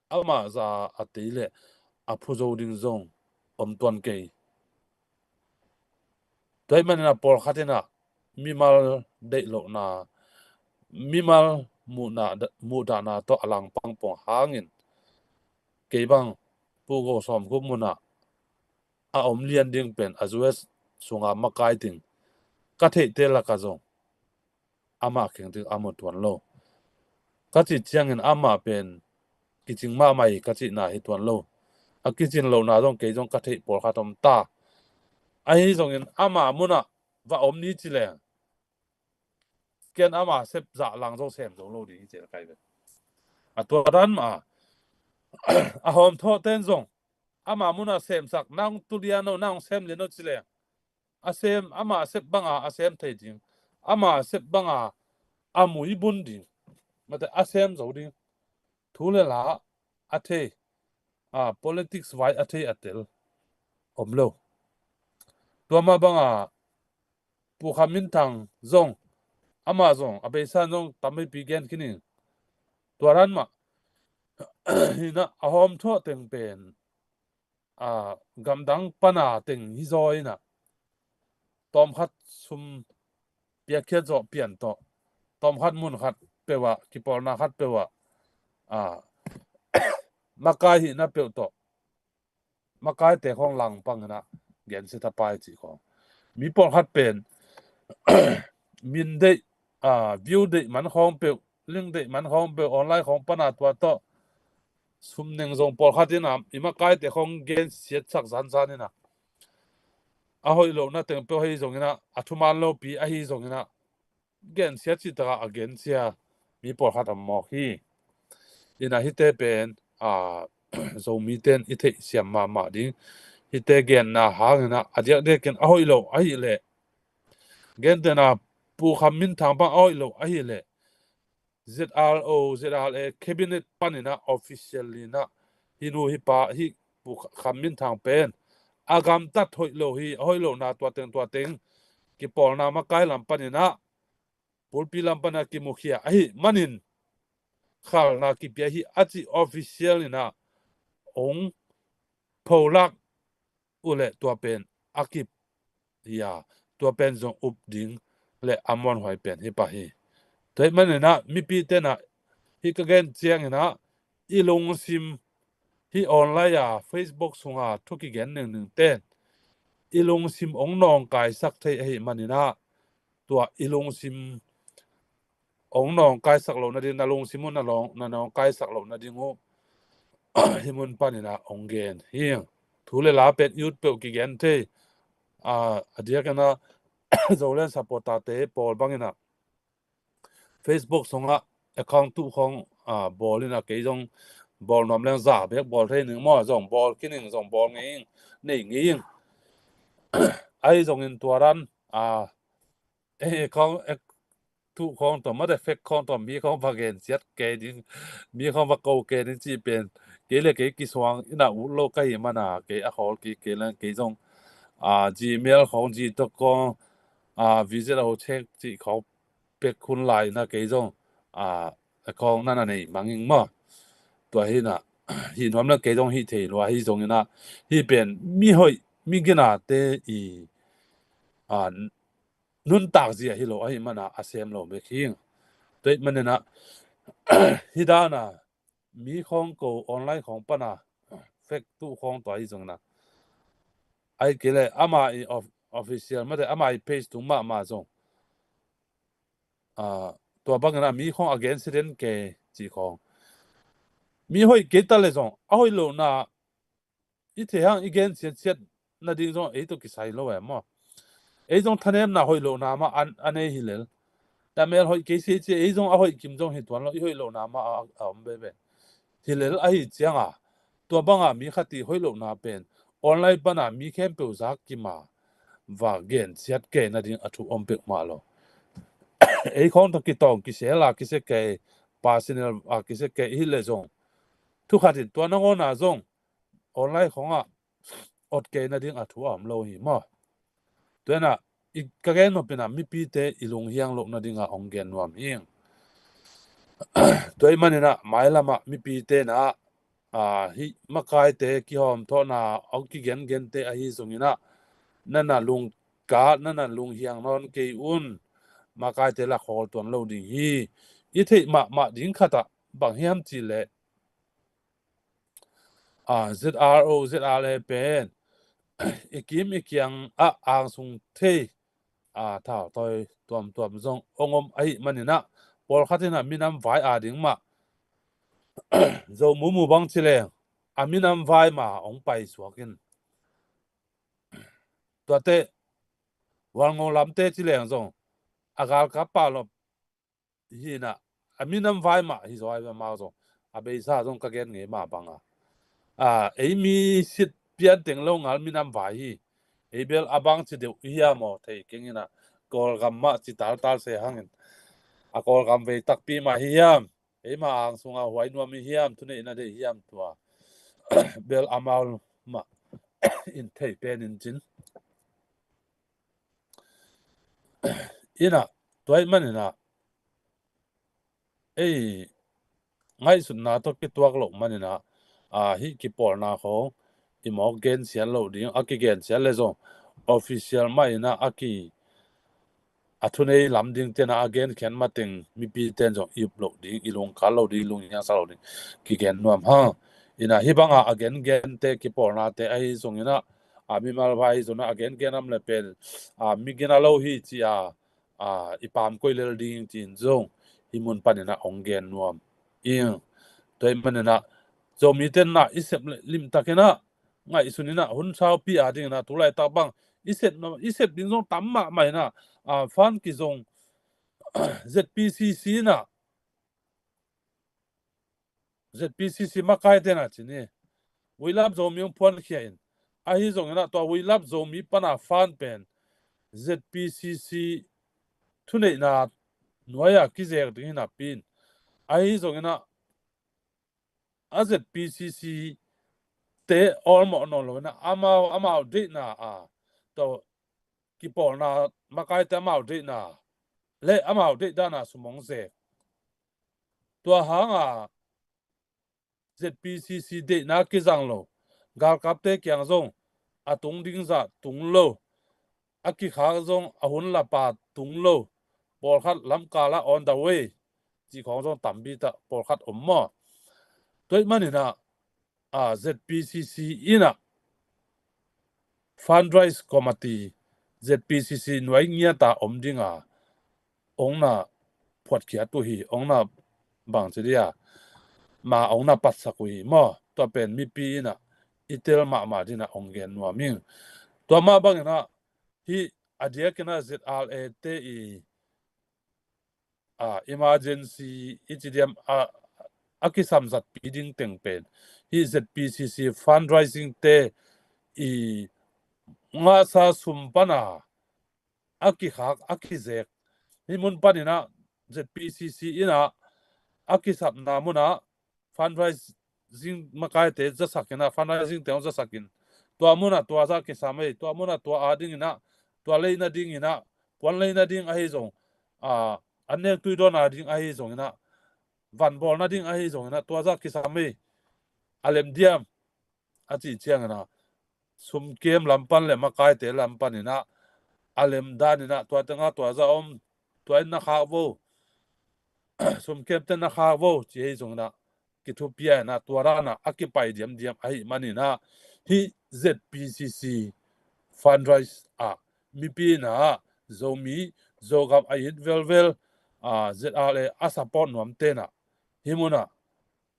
ama za a tei le a phu zo ding zong om tuan kei. Tua ahih man ina pawlkhat ina mimal deih lohna, mimal muhna, muhdahna tawh a langpang pong hangin kei bang Pu Go Sawm Khup muna a om lian ding pen a U S sunga makai ding ka theihte laka zong ama kheng ding a mu tuan lo. Ka cih ciangin ama pen kicing mahmah hi ka cihna hi tuan lo. A kicin lohna zong kei zong ka theih pawlkhat om ta. Ahi zongin ama muna va om ni ci leng ken ama sep zah lang zong sem zo lo ding hi ci a kai ve. A tua dan mah a hawm thawh ten zong ama muna semsak nang tu lian lo, nang sem lian lo ci leng a sem, ama sep banga a sem thei ding, ama sep banga a mui bun ding, mate a sem zo ding, thu le la a thei, a politics vai a thei a tel om lo. Tua mah banga Pu Kham Min Thang zong, ama zong a beisa zong tampipi gen khin ing. Tua dan mah hi ina a hawm thawh teng pen a gamdang pana teng hi zaw ina tawmkhat sum piakkhiat zawh pian tawh tawmkhat mun khat peuh ah kipawlna khat peuh ah a makai hihna peuh tawh makaite khawng langpang ina gensia thapai cih khawng. Mi pawlkhat pen min deih, a, view deih man khawng peuh, link deih man khawng peuh, online khawng pana tua tawh sum neng zong pawlkhat ina i makaite khawng gensiatsak zanzan ina a hoih lohna teng peuh ahi zong ina a thuman lopi ahi zong ina gensia cih taka a gensia mi pawlkhat a mawk hi. Ina hihte pen a Zomite in i theihsiam mahmah ding. Hihte genna hang ina a diakdiakin a hoih lo ahih leh gentehna Pu Kham Min Thang bang a hoih lo ahih leh Z R O, Z R A cabinet panin ah official in ah hih nu hih pa hih Pu Kham Min Thang pen a gamtat hoih lo hi, a hoih lohna tua teng tua teng kipawlna makai lam panin ah pulpi lam panin ah kimukhia ahih manin khalna kipia hi a cih official in ah hong pholak uh leh tua pen a kip hi a, tua pen zong up ding le a muanhuai pen hi pah hi. Tua ahih manin ah mipi ten ah hih ka gen ciangin ah i lungsim, hih online a Facebook sunga thu kigen ningning ten i lungsim hong nawngkaisak thei ahih manin ah tua i lungsim hong nawngkaisak loh nading, na lungsim uh na lawng, na nawngkaisak loh nading uh hih mun panin ah hong gen hi. Thu le la pen ut peuh kigen thei. A, a diakin ah Zoland supporter te pawl bangin ah Facebook sungah account tuh khawng, a, bawl in ah kei zong bawl nuam leng za bek bawl thei ning maw, zong bawl khin ing, zong bawl ngei ing, nei ngei ing. Ahi zongin tua dan, a, eh, khawng, eh, tuh khawng tawh, mate fake khawng tawh, mi khawng va gen ciat kei ding, mi khawng va ko kei ding cih pen, kei le kei kisuang in ah ut lo ka hih manin ah, kei a khawl kik kei leng, kei zong, a, Gmail khawng, Gtalk khawng, a, visit a ho check cih khawng pek hun lai in ah kei zong, a, a khawng na na nei mang ing maw. Tua hi in ah, hih nuam leng kei zong hih thei lua, ahi zongin ah, hih pen mi hoih, mi ginate i, a, nuntak zia hi lo ahih manin ah a sem lo bek hi. Tua ahih manin ah, hih dan ah mi khawng ko online khawng pan ah fake tuh khawng tua ahi zongin ah, ahih kei leh ama i of-, official, mate ama i page tung mahmah zong, a, tua bangin ah mi khawng a gen siden kei cih khawng, mi hoih kei ta le zong a hoih lohna i thei hang i gen siatsiat nading zong ei tawh kisai lo e maw. Ei zong thanemna hoih lohna mah a, a nei hi lel. Tua mel hoih kei sia ci, ei zong a hoih kim zong hi tuan lo, i hoih lohna mah a, a om veve hi lel. Ahi ciang a, tua bang a mi khat i hoih lohna pen online pan a mi khempeuh zak kim a va gen siat kei nading a thu om peuhmah lo. Ei khawng tawh kitawng kisel a kisia kei, personal a kisia kei hi le zong, thu khat in tua nangawn a zong online khawng ah ot kei nading a thu a om lo hi maw. Tua in ah, i ka gen nop in ah mipite i lunghiang loh nading ah hong gen nuam hi. Tua ahih manin ah mailam ah mipite in ah, a, hih makaite kihawmthawhna hong kigengente ahi zongin ah, na na lungka, na na lunghiang nawn kei un. Makaite la khawl tuan lo ding hi. I theih mahmah ding khat ah bang hiam cih leh, a, Z R O, Z R A pen i kim i kiang ah angsung thei, a, thautawi tuamtuam zong hong om ahih manin ah, pawlkhat in ah minam vai a ding mah, Zo mumu bang ci leng a minam vai mah hong paisuak in, tuate Hualngo lamte ci leng zong a galkap pah lop hi in ah, a minam vai mah hi zaw a, amau zong a beisa zong ka gen ngei mah bang a, a, ei mi sit pian teng lo ngal minam vai hi. Ei bel a bang ci deuh i hiam aw, thei keng in ah, Kawlgam mah ci taltal se hangin, a Kawlgam vei takpi mah hi hiam, ei mah angsung a huai nuam i hiam, thuneihna deih hiam, tua bel amau mah in thei pen in cin. In ah, tua ahih manin ah, ei ngaihsutna tawh kituak loh manin ah, a, hih kipawlna khawng i mawk gensiat loh ding, a kigensiat le zong official mah in ah a ki, a thunei lam dingte in ah a genkhiat mateng mipite in zong i up loh ding, i lungkhat loh ding, i lunghiangsak loh ding kigen nuam hang. In ah hih bang a a gengente kipawlnate ahi zongin ah, a, mimal vai zong ah a gengen om le pen, a, mi gina lo hi ci a, a, i pamkoih lel ding ci-in zong hih mun panin ah hong gen nuam ing. Tua ahih manin ah Zomite in ah i sep le limtakin ah ngaihsun in ah, hun saupi a dingin ah, tu laitak bang i sep, i sep ding zong tam mahmah in ah, a, fund kizong, Z P C C in ah, Z P C C makaite in ah ci ni, We Love Zomi hong phuankhia in, ahi zongin ah tua We Love Zomi pan a fund pen Z P C C thuneihna nuai-a kizek ding hi napi in, ahi zongin ah a ZPCC te awlmawh nawn lo in ah amau amau deihna a, tua kipawlna makaite amau deihna le amau deih dana sum hong zek. Tua hanga ZPCC deihna kizang lo, galkapte kiang zong a tung ding zah tung lo, a kikhak zong a hun lapa tung lo, pawlkhat lamkala awn dah ei, cih khawng zong tampi tak pawlkhat om maw. Tua ahih manin ah, a, ZPCC in ah fundraise committee, ZPCC nuai ngiata om dinga ong na phuatkhiat uh hi, ong na bangci dia ma ong na patsak uh hi maw. Tua pen mipi in ah i tel mahmah dingin ah ong gen nuam ing. Tua mah bangin ah hih a diakin ah ZRA te i, a, emergency i ci diam, a, a kisamzatpi ding teng pen hih ZPCC fundraising te i ngahsa sum pana a kikhak a kizek. Hih mun panin ah ZPCC in ah a kisapna munah fundraising makaite zasak in ah, fundraising te hong zasak in, tua munah tua zah kisam ei, tua munah tua a dingin ah, tua leina dingin ah, puan leina ding ahi zong, a, an nek tui dawnna ding ahi zongin ah, van bawlna ding ahi zongin ah, tua zah kisam ei, a lem diam a cih ciangin ah, sumkem lam pan le makaite lam panin ah a lem danin ah, tua tengah tua zah om, tua in na khak vo, sumkem te na khak vo, ci ahi zongin ah kithupiak in ah, tua dan ah a kipai diamdiam ahih manin ah, hih ZPCC fundraise ah mipi in ah, Zomi, Zogam a it velvel, a, ZRA a support nuamte in ah hih munah,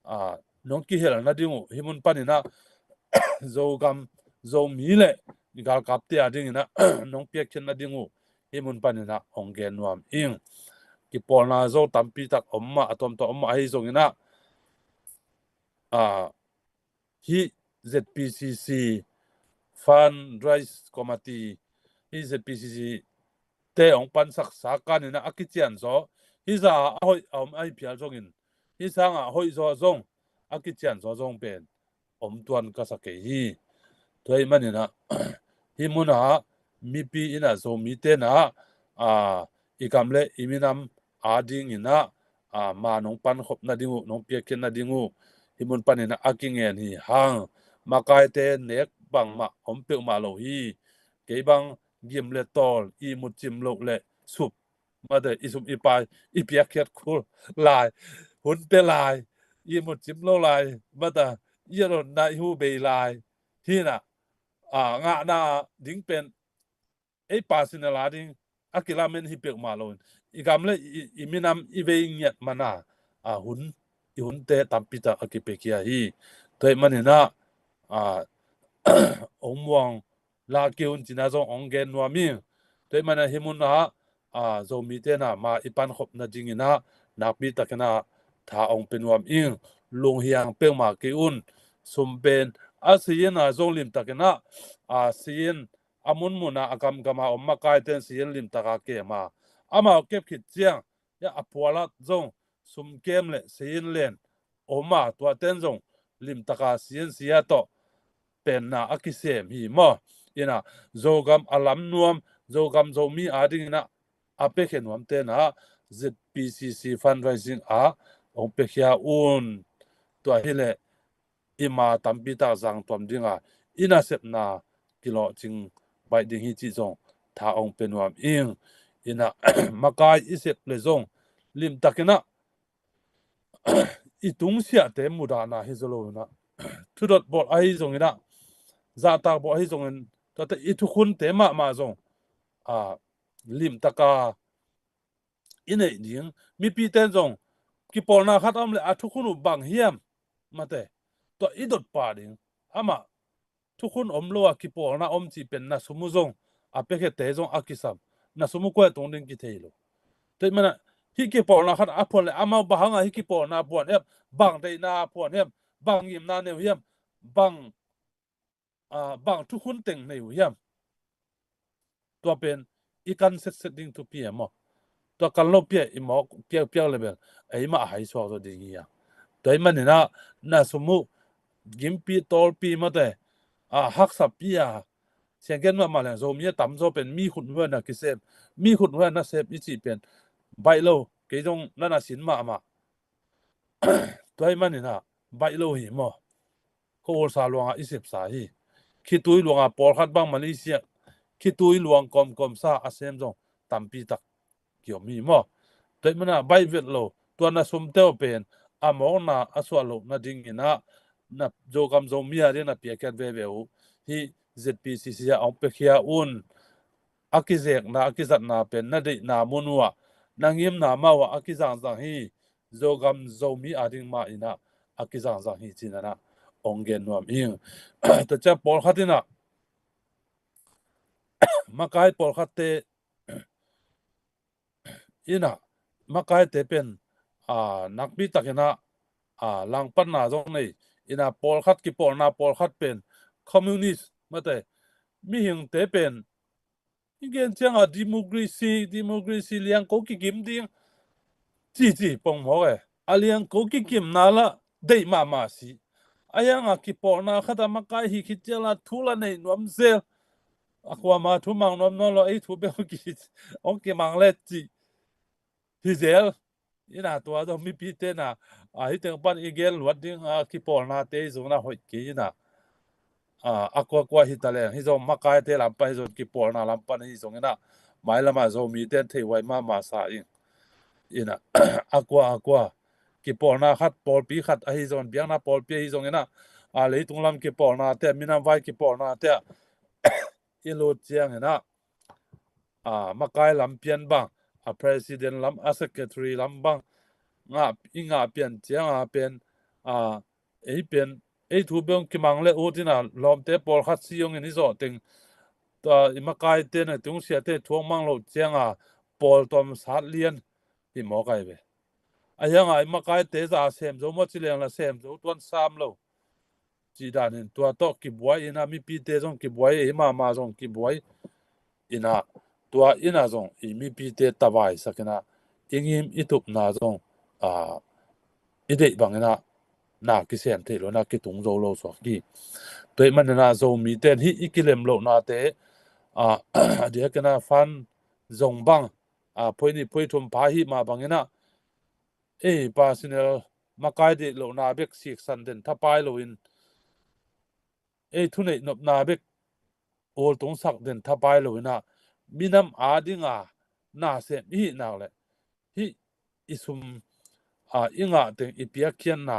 a, nong kihel nading uh, hih mun panin ah Zogam, Zomi le galkapte a dingin ah nong piakkhiat nading uh, hih mun panin ah hong gen nuam ing. Kipawlna zo tampi tak om mah, a tuamtuam om mah ahi zongin ah, a, hih ZPCC fundraise committee, hih ZPCC te hong pansaksa kanin ah a kicianzaw, hih zah a hoih a om ahi phial zongin, hih sangah a hoihzaw zong, a kicianzaw zong pen om tuan ka sa kei hi. Tua ahih manin ah, hih munah mipi in ah, Zomite in ah, a, i gam le i minam a dingin ah, a, ma nong pankhop nading uh, nong piakkhiat nading uh, hih mun panin ah a kingen hi hang. Makaite nek bangmah om peuhmah lo hi. Kei bang gim le tawl, ihmut cim loh le sup, mate, i sum i pai i piakkhiat kul lai, hun pia lai, ihmut cim lo lai, mate, i a lotna i hu bei lai. Hi in ah, a, ngahna ding pen ei personal a ding a kilamen hi peuhmah lo in, i gam le i, i minam i vei ngiat mana, a, hun, i hunte tampi tak a kipiakhia hi. Tua ahih manin ah, a, hong muang la kei un cih na zong hong gen nuam ing. Tua ahih manin ah hih munah, a, Zomite in ah ma i pankhop nadingin ah nakpi takin ah tha hong pia nuam ing. Lunghiang peuhmah kei un. Sum pen a si in ah zong limtakin ah, a, si in a munmun ah, a gamgam a om makaite in si in limtak a kem a, amau kep khit ciang, ya, a phualat zong sumkem le si in len om a, tuate in zong limtak a si in sia tawh penna a kisem hi maw. In ah Zogam a lam nuam, Zogam Zomi a dingin ah a piakhia nuamte in ah ZPCC fundraising ah hong piakhia un. Tua hi leh i ma tampi tak zangtuam ding a, i nasepna kilawhcing baih ding hi cih zong tha hong pia nuam ing. In ah makai i sep le zong limtakin ah i tungsiahte mudahna hi zaw lo in ah, thudot bawlh ahi zongin ah, zahtak bawlh ahi zongin, tuate i thukhunte mahmah zong, a, limtak a i neih ding. Mipite in zong kipawlna khat a om le a thukhun uh bang hiam, mate, tua i dot pah ding. Amah thukhun om lo a kipawlna om cih pen na sum uh zong, a piakhiate zong a kisam, na sum uh kua tung ding kithei lo. Tua ahih manin ah hih kipawlna khat a phuan le amau bang hang a hih kipawlna phuan hiam, bang deihna phuan hiam, bang ngimna nei uh hiam, bang, a, bang thukhun teng nei uh hiam. Tua pen i kan setset ding thupi hi maw. Tua kan lo pia i mawk piakpiak le bel eimah a hai suak zaw ding hi a. Tua ahih manin ah na sum uh gimpi tawlpi mate, a, haksapi a, sianggen mahmah leng Zomi a tamzaw pen mi khut huai na kisem, mi khut huai na sem i cih pen baih lo, kei zong na na sin mahmah. Tua ahih manin ah baih lo hi maw. Ko ulsa luangah i sepsa hi. Khitui luangah pawlkhat bang Malaysia khitui luang kawmkawmsa a sem zong tampi tak kiom hi maw. Tua ahih manin ah baih vet lo, tua na sumte uh pen a mawkna a suah loh nadingin ah na Zogam Zomi a ding na piakkhiat veve uh. Hih Z P C C ah hong piakhia un. A kizekna, a kizatna pen na deihna mun uh ah, na ngimna mah uh ah a kizangzang hi. Zogam Zomi a ding mah in ah a kizangzang hi ci-in ah hong gen nuam ing. Tua ciang pawlkhat in ah makai pawlkhatte in ah makaite pen, a, nakpi takin ah, a, langpanna zong nei in ah pawlkhat kipawlna pawlkhat pen communist mate mihingte pen i gen ciangah democracy, democracy liangko kikim ding cici pongmawk e. A liangko kikimna lah deih mahmah si. A hiangah kipawlna khat a makai hi khit ciang lah thu lah nei nuam zel. A kuama thu mang nuam nawn lo, ei thu bek hong ki, hong kimang le cih hi zel. In ah tua zong mipite na, a, hih teng pan i gen luat ding, a, kipawlnate hi zong na hoih kei in ah. A, a kuakua hi ta leng, hih zong makaite lam pan hi zong kipawlna lam pan hi zong in ah. Mailam ah Zomite in theihhuai mahmah sa ing. In ah, a kua, a kua. Kipawlna khat, pawlpi khat ahi zong, biakna pawlpi ahi zong in ah. A, leitung lam kipawlnate, minam vai kipawlnate ah i lut ciangin ah, a, makai lam pian bang, a president lam, a secretary lam bang, ngah, i ngah pian ciang a pen, a, ei pen, ei thu beng kimang le ut in ah lawmte pawlkhat si zongin i zawh teng, tua, i makaite na tung siate thu hong mang loh ciang a pawl tawm sat lian hi mawk ai ve. A hiang a i makaite za sem zo maw ci leng la sem zo tuan sam lo. Cih dan in tua tawh kibuai in ah mipite zong kibuai, ei mahmah zong kibuai in ah tua in ah zong i mipite tavaisak in ah i ngim i tupna zong, a, i deih bang in ah na kisem theih lo in ah kitung zo lo suak hi. Tua ahih manin ah Zomite in hih i kilem lohnate, a, a diakin ah fan zong bang, a, phoih nih phoih thum pha hih mah bang in ah ei personal makai deih lohna bek siksan den thapai lo in, ei thuneih nopna bek ultungsak den thapai lo in ah minam a ding a na sem i hih nak leh hih i sum, a, i ngah teng i piakkhiatna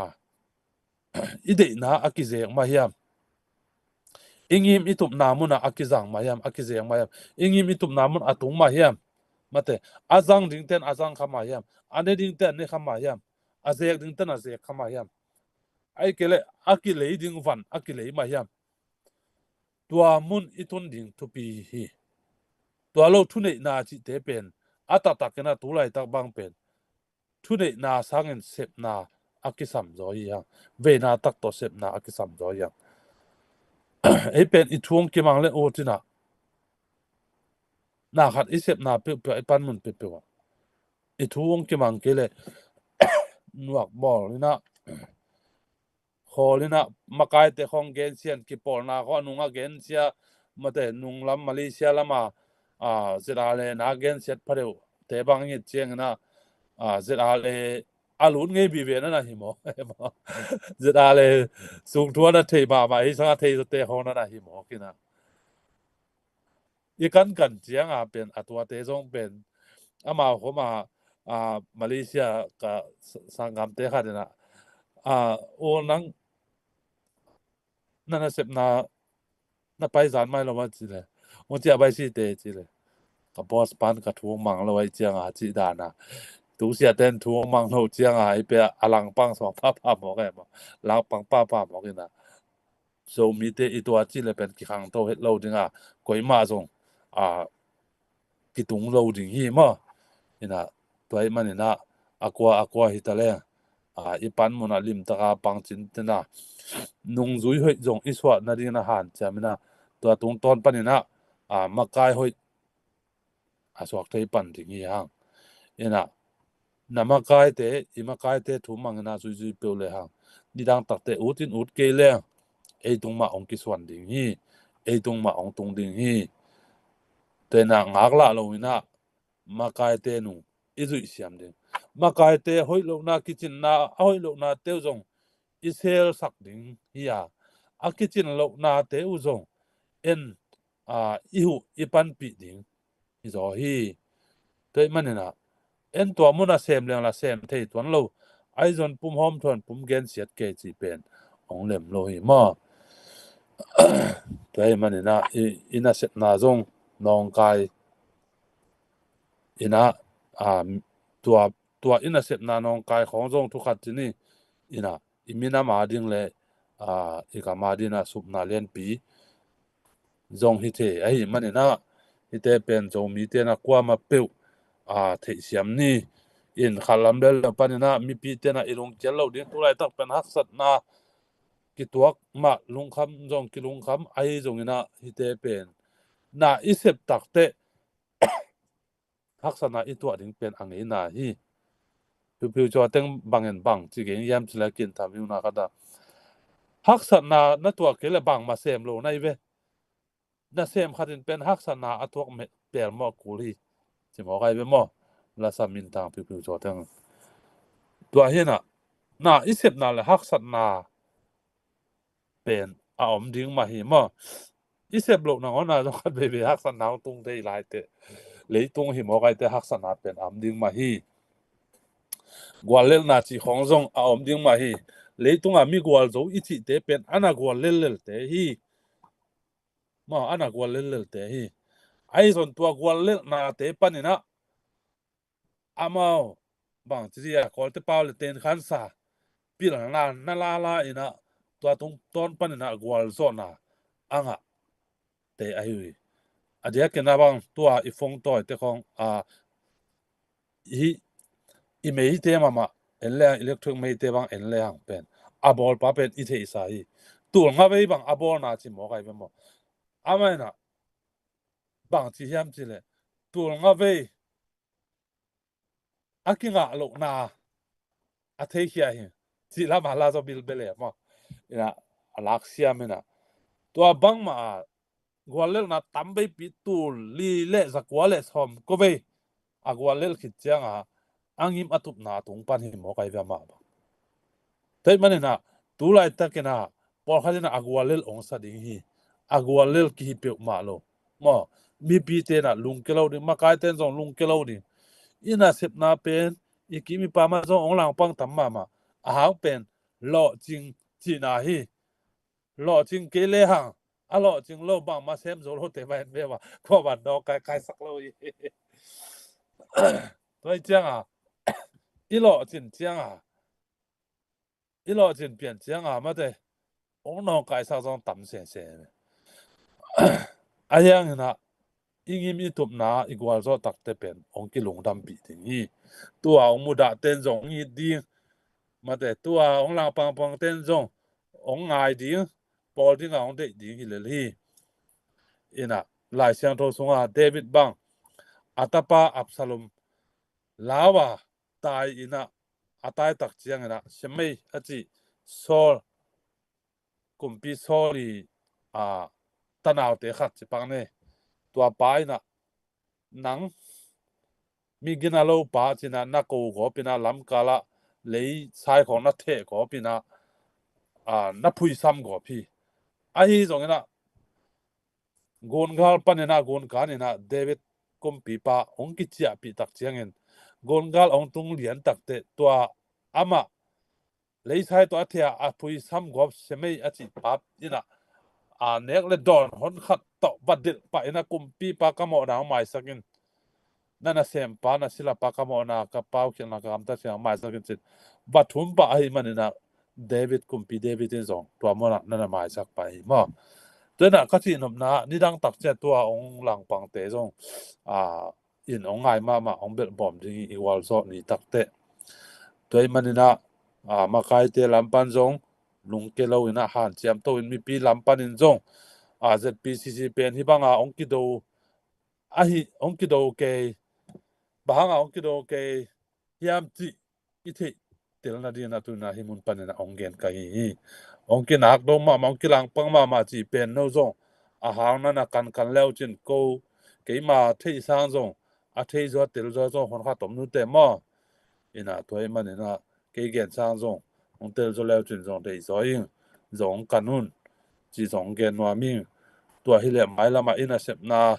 i deihna a kizek mah hiam? I ngim i tupna mun ah a kizang mah hiam, a kizek mah hiam? I ngim i tupna mun a tung mah hiam? Mate, a zang dingte in a zang kha mah hiam? A ne dingte in a ne kha mah hiam? A zek dingte in a zek kha mah hiam? Ahih kei leh a kilei ding van a kilei mah hiam? Tua mun i tun ding thupi hi. Tua lo thuneihna cihte pen a taktak in ah tu laitak bang pen thuneihna sangin sepna a kisam zaw hi hang. Veina tak tawh sepna a kisam zaw hi hang. Ei pen i thu hong kimang le ut in ah na khat i sepna peuhpeuh, i panmun peuhpeuh ah i thu hong kimang kei leh nuak bawl in ah khawl in ah makaite khawng gensia in, kipawlna khawng a nung a gensia, mate nung lam Malaysia lam a, a, Z R A na gensiat pha deuh te bang i et ciangin ah, a, Z R A a lut ngei vive na na hi maw? Z R A sung thu a na thei mahmah, ei sang a thei zawte khawng na na hi maw? Kin ah i kankan ciang a pen a tuate zong pen amau khawm a, a, Malaysia ka sa-, sanggamte khat in ah, a, u nang na nasepna na pai zan mai lo mah ci leh, hong ciah bai site ci leh, ka boss pan ka thu hong mang lo ahih ciang a cih dan a, tu siate in thu hong mang lo ciang a i pia a langpang suang pahpah mawk e maw, langpang pahpah mawk in ah Zomite i tua cih leh pen kikhangto het lo ding a, koimah zong, a, kitung lo ding hi maw? In ah tua ahih manin ah a kua a kua hi ta leng, a, i panmun ah limtak a pang cinten a nungzui hoih zong i suah nading in ah hanciam in ah tua tungtawn panin ah, a, makai hoih a suak thei pan ding hi hang. Ina, na makaite, i makaite thu mangina zuizui peuh le hang, nidang takte ut in ut kei leng, ei tung mah hong kisuan ding hi, ei tung mah hong tung ding hi. Tena ngaklah lo ina, makaite nung i zuih siam ding. Makaite hoih lohna kicinna, a hoih lohna teu zong i selsak ding hi a, a kicin lohna teu zong en, a, i huh i panpih ding hi zaw hi. Tua ih manina, en tua muna sem leng la sem thei tuan lo. Ahi zon pum hawm thuan pum gensiat kei cih pen hong lem lo hi maw. Tua ih manina, i, i nasepna zong nawngkai ina, a, tua, tua i nasepna nawngkai khawng zong thu khat ci ni. Ina, i minam a ding le, a, i gam a dingin a supna lianpi zong hi thei ahi manina, hite pen Zomite na kuama peuh, a, theihsiam ni. In khat lam lel le panina mipite na i lungkial lo ding, tulaitak pen haksatna kituak mah lungkham zong kilungkham ahi zongina hite pen na i sep takte haksatna i tuah ding pen a ngeina hi. Phiuphiu cua teng bangin bang ci geng hiam ci le kin tham hiuna khat a, haksatna na tuah kei le bang mah sem lo na hi ve. Na sem khatin pen haksatna a tuak meh pel mawh kul hi. Ci mawk ai ve maw. Lasa minthang phiuphiu cua teng. Tua hina, na i sepna le haksatna pen a om ding mah hi maw. I sep loh nangawna zong khat veivei haksatna hong tung thei laite, leitung hi mawk aite haksatna pen a om ding mah hi. Guallelhna cih khawng zong a om ding mah hi. Leitunga mi gualzo i cihte pen ana guallellelte hi. Maw, ana guallellelte hi. Ahi zon tua guallelhnate panina amau bang ci a, Kawlte pau le ten khansa pilna na lala ina tua tungtawn panina gualzawhna a ngah te ahi uh hi. A diakina bang tua i phone tawite khawng a, i, i meite mahmah en le hang, electric meite bang en le hang pen a bawlpa pen i theihsa hi. Tul nga vei bang a bawlna ci mawk ai ve maw. Amah ina bang ci hiam ci le, tul nga vei a kingah lohna a theikhia hi. Cih lama la zaw bilbel e maw. Ina, a laksiam ina, tua bangmah a guallelhna tam veipi, tul li le zakua le sawm ko vei a guallelh khit cianga a ngim a tupna a tung pan hi mawk ai ve amah bang. Tua ih manina, tulaitakina pawlkhatina a guallelh hong sa ding hi. A guallelh kihi peuhmah lo. Maw, mipite na lungke lo ding, makaiten zong lungke lo ding. I nasepna pen i kim i pam ah zong hong langpang tam mahmah. A hang pen lawhcing cihna hi. Lawhcing kei le hang, a lawhcing lo bangmah sem zo lote va en ve va, kua van dawk kaikaisak lo hi. Tua ih cianga i lawhcin cianga i lawhcin pian cianga mate hong nawngkaisak zong tam sese. A hiangina i ngim i tupna i gualzawh takte pen hong kilungdampih ding hi. Tua hong mudah ten zong hong it ding, mate tua hong langpangpang ten zong hong ngai ding, pawl dinga hong deih ding hi lel hi. Ina, Lai Siangtho sunga David bang a tapa Absalom lau a tai ina, a taitak ciangina Semei a cih Saul, kumpi Saul i, a, tanaute khat ci pak ne. Tua pa ina, nang mi gina lo pa cina na ko gawpina lamkala lei sai khawng na theh gawpina, a, na phuisam gawp hi. Ahi zongina gungal panina gunkanina David kumpipa hong kiciahpih tak ciangin gungal hong tung lian takte tua amah leisai tawh a thia a phuisam gawp Semei a cih pa ina, a, nek le dawn hon khat tawh va delh pah ina kumpipa ka mawhna hong maisak in, na nasempa na silapa ka mawhna ka paukhialhna ka gamta ciang maisak in cin va thum pah ahi manina David kumpi David in zong tua mawhna na na maisak pah ahi maw. Tua ina ka cihnopna nidang takcia tua hong langpangte zong, a, in hong ngai mahmah hong belhbawm ding hi i gualzawh ni takte. Tua ih manina, a, makaite lampan zong lungke lo ina hanciam to in mipi lampanin zong, a, Z P C C pen hi banga hong kido ahi, hong kido kei Bang hangah hong kido kei hiam cih i theih tel nadingin a tuni-in ah hih mun panin ah hong gen ka hi hi. Hong kinak do mahmah, hong kilangpang mahmah cih pen no zong a hang nan a kankan le uh cin ko, keima theih sang zong a thei zaw a tel zaw zong hong khat om nute maw. Ina tua ahih manin ah kei gen sang zong hong tel zaw le uh cin zong deih zaw ing, zong kan un ci zong gen nuam ing. Tua hileh mailamah i nasepna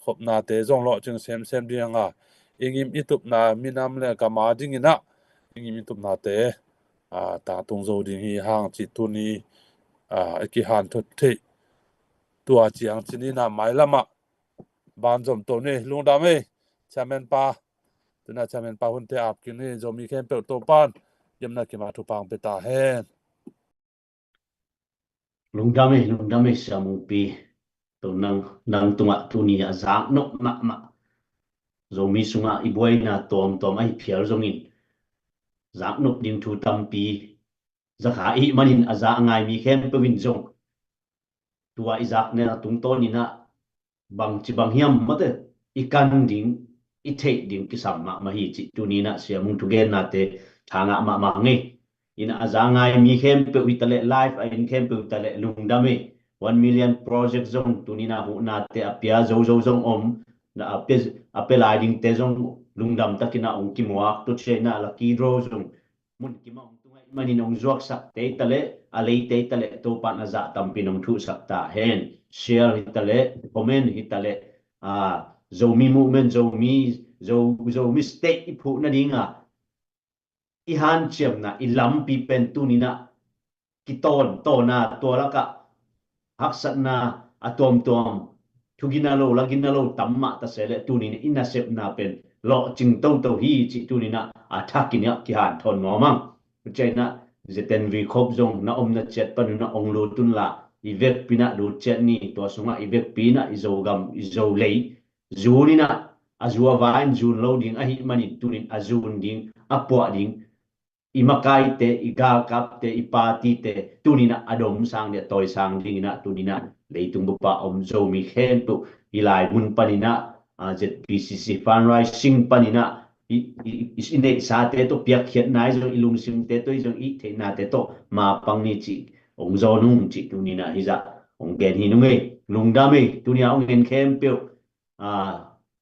khopnate zong lawhcing semsem ding a, i ngim i tupna minam le gam a dingin ah i ngim i tupnate, aa, tangtung zo ding hi hang cih tuni, aa, i kihanthawn theih tua ciang ci-in ah mailamah banzom to ni. Lungdam ei, Chairman pa. Tuni-in ah Chairman pa hunte ap kik ni. Zomi khempeuh Topa'n i omna kim ah thupha hong pia ta hen. Lungdam ei, lungdam ei, Sia Mungpi. Tua nang, nang tungah tuni a zaknop mahmah, Zomi sungah i buaina tuamtuam ahi phial zongin zaknop ding thu tampi za kha i hih manin a za a ngai mi khempeuh in zong tua i zakna tungtawnin ah bangci bang hiam mate i kan ding, i theih ding kisam mahmah hi cih tuni-in ah Sia Mung thugennate tha ngah mahmah ngei. Ina a za ngai mi khempeuh hi taleh, live a en khempeuh hi taleh lungdam ei. One million project zong tuni-in ah huhnate a pia zozo zong om, na a pia, a pia lai dingte zong lungdam takin ah hong kimuak, tua ciangin ah lucky draw zong mun kim ah hong tung ahih manin hong zuaksak te hi taleh, a lei te hi taleh Topa'n a zah tampi in hong thuhsak ta hen. Share hi taleh, comment hi taleh, aa, Zomi movement, Zomi, Zo, Zomi state i phuh nading a i hanciamna, i lampi pen tuni-in ah kitawn, tawn a, tua lakah haksatna a tuamtuam, thugina lo, lagina lo tam mah ta se leh tuni-in i nasepna pen lawhcing toto hi cih tuni-in ah a thakin ah kihanthawn nuam ing. Tua ciangin ah Z N V khop zong na omna ciat panin ah hong lut un la, i vekpi-in ah lut ciat ni, tua sungah i vekpi-in ah i Zogam, i Zolei zun in ah, a zu a va in zun lo ding ahih manin tuni-in a zun ding, a puah ding, i makaite, i galkapte, i partyte tuni-in ah a dom sang ding, a tawi sang dingin ah tuni-in ah leitung bup ah om Zomi khempeuh hih lai mun panin ah, aa, Z P C C fundraising panin ah i, i, i, i neihsate tawh piakkhiatna i zong, i lungsimte tawh i zong, i theihnate tawh mapang ni cih hong zawn ung cih tuni-in ah hih zah hong gen hi ing ei. Lungdam ei, tuni-in ah hong en khempeuh, aa,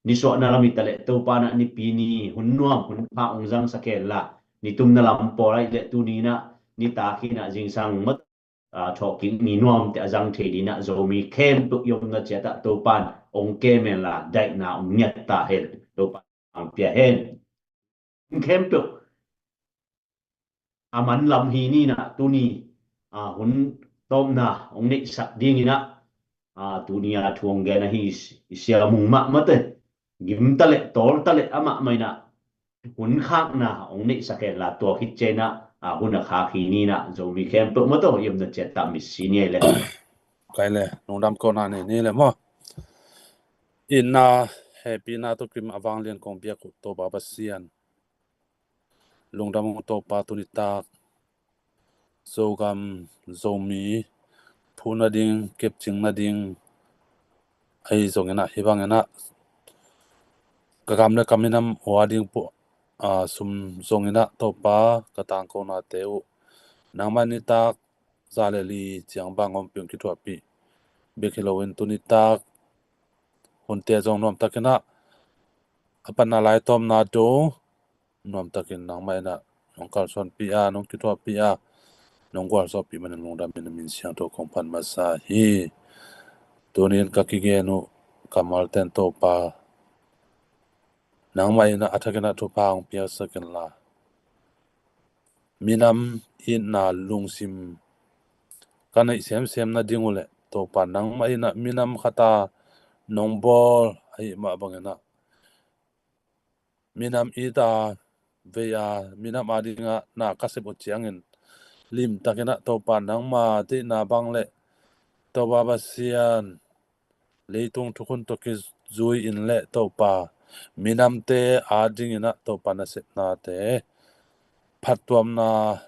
nisuahna lam hi taleh Topa'n ah nipi ni hun nuam hun pha hong zangsak hen la, nitumna lam pawl ahih leh tuni-in ah nitak hi-in ah zingsang mah, aa, thawhkik ni nuamte a zang thei dingin ah Zomi khempeuh i omna ciat ah Topa'n hong kem hen la, daihna hong ngiat ta hen. Topa'n hong pia hen. Khempeuh a man lam hi ni-in ah tuni, aa, hun tawpna hong neihsak dingin ah, aa, tuni-a thu hong gen ahi i Sia Mung mah mate, gim taleh tawl taleh amah mah in ah hun khakna hong neihsak hen la, tua khit ciangin ah, aa, hun a khak hi ni-in ah Zomi khempeuh mah tawh i omna ciat ah misi ni ei le. Kai le, lungdam kohna nei ni le maw. Itna hehpihna tawh kim a vanglian kong biak uh Topa Pasian, lungdam ung Topa, tuni tak Zogam, Zomi phuh nading, kepcing nading ahi zongin ah, hih bangin ah ka gam le ka minam uh a ding puah, aa, sum zongin ah Topa, ka tangkonate uh nangmah in nitak za le li ciang bang ompih hong kithuahpih bek hi loin, tuni tak hunte zong nuamtakin ah a panna lai tawmna do nuamtakin nangmah in ah nong kalsuanpih a, nong kithuahpih a, nong gualzawhpih manin lungdamin na min siangtho kong phat masa hi. Tuni-in ka kigen uh kammalte'n Topa, nangmah in ah a thakin ah thupha hong piaksak in la, minam itna lungsim ka neih semsem nading uh leh Topa, nangmah in ah minam khat a nong bawl ahih mah bangin ah minam it a, vei a, minam a dingah na ka sep uh ciangin limtakin ah Topa, nangma deihna bang le Topa Pasian, leitung thukhun tawh kizui in le Topa, minamte a dingin ah Topa, na sepnate phattuamna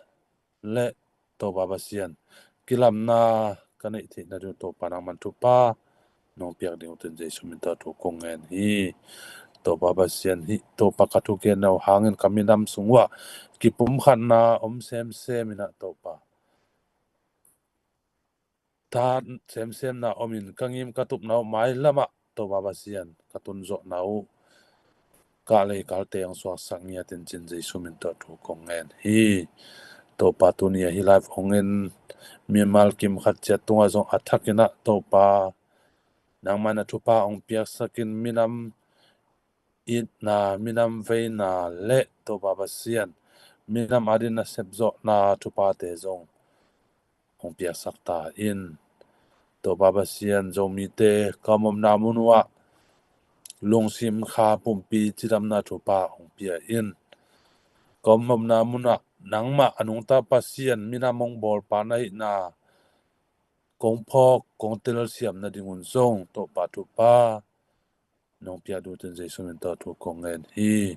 le Topa Pasian, kilamna ka neih theih nading Topa, nangman thupha nong piak ding uh teh Jesu min tawh thu kong ngen hi. Topa Pasian, hih Topa ka thugenna uh hangin ka minam sung uah kipumkhatna om semsem in ah Topa, tha semsemna om in ka ngim ka tupna uh mailam ah Topa Pasian ka tunzawhna uh kah lei kalte hong suaksak ngiat in cin Jesu min tawh thu kong ngen hi. Topa tuni a hih live hong en mimal kim khat ciat tungah zong a thak in ah Topa nangmah in ah thupha hong piaksak in minam itna, minam veina le Topa Pasian minam adingin a sepzawhna thuphate zong hong piaksak ta in. Topa Pasian, Zomite ka omna mun uah lungsim kha pumpi cidamna thupha hong pia in. Ka omna mun ah nangmah a nungta Pasian, minam hong bawlpa na hihna kong phawk kong telsiam nadingun zong Topa thupha nong piak ding uh in Jesu min tawh thu kong ngen hi.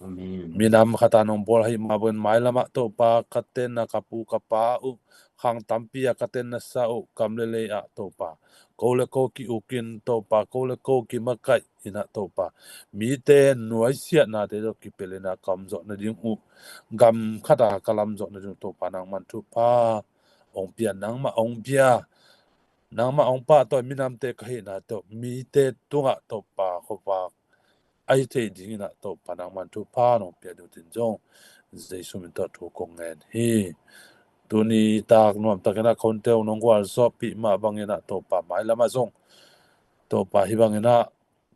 Amen. Minam khat a nong bawl ahih mah bangin mailam ah Topa ka tenna ka pu ka pa uh, khang tampi a ka tenna sa uh, kam le lei ah Topa ko le ko ki-uk in Topa ko le ko kimakaih in ah Topa mite nuaisiatnate tawh kipelh in ah ka om zawh nading uh, gam khat a ka lam zawh nading uh Topa nangman thupha hong pia, nangmah hong pia, nangmah hong pahtawi minamte ka hihna tawh mite tungah Topa khuavak a hi thei dingin ah Topa nangman thupha nong pia ding uh in zong Jesu min tawh thu kong ngen hi. Tuni tak nuamtakin ah ka hunte uh nong gualzawhpih mah bangin ah Topa mailam ah zong Topa hih bangin ah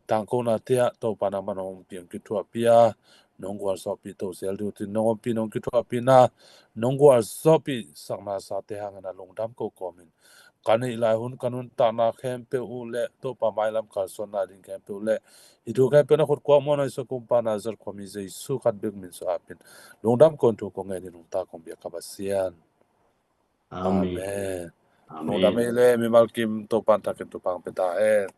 tangkona te ah Topa nangman hong ompih hong kithuahpih a, nong gualzawhpih to zel ding uh in nong ompih nong kithuahpihna nong gualzawhpih sakna sate hangin ah lungdam ko kawmin ka neih lai hun ka nuntakna khempeuh uh le Topa mailam kalsuanna ding khempeuh uh le hih thu khempeuh na khut kuak muan ahi sa kumpa na zat khuami Jesu khat bek min suah apin lungdam kong thu kong ngen hi nungta kong biak ka Pasian. Amen. Amen. Amen. Lungdam ei le mimal kim Topa in takin thupha hong pia ta hen.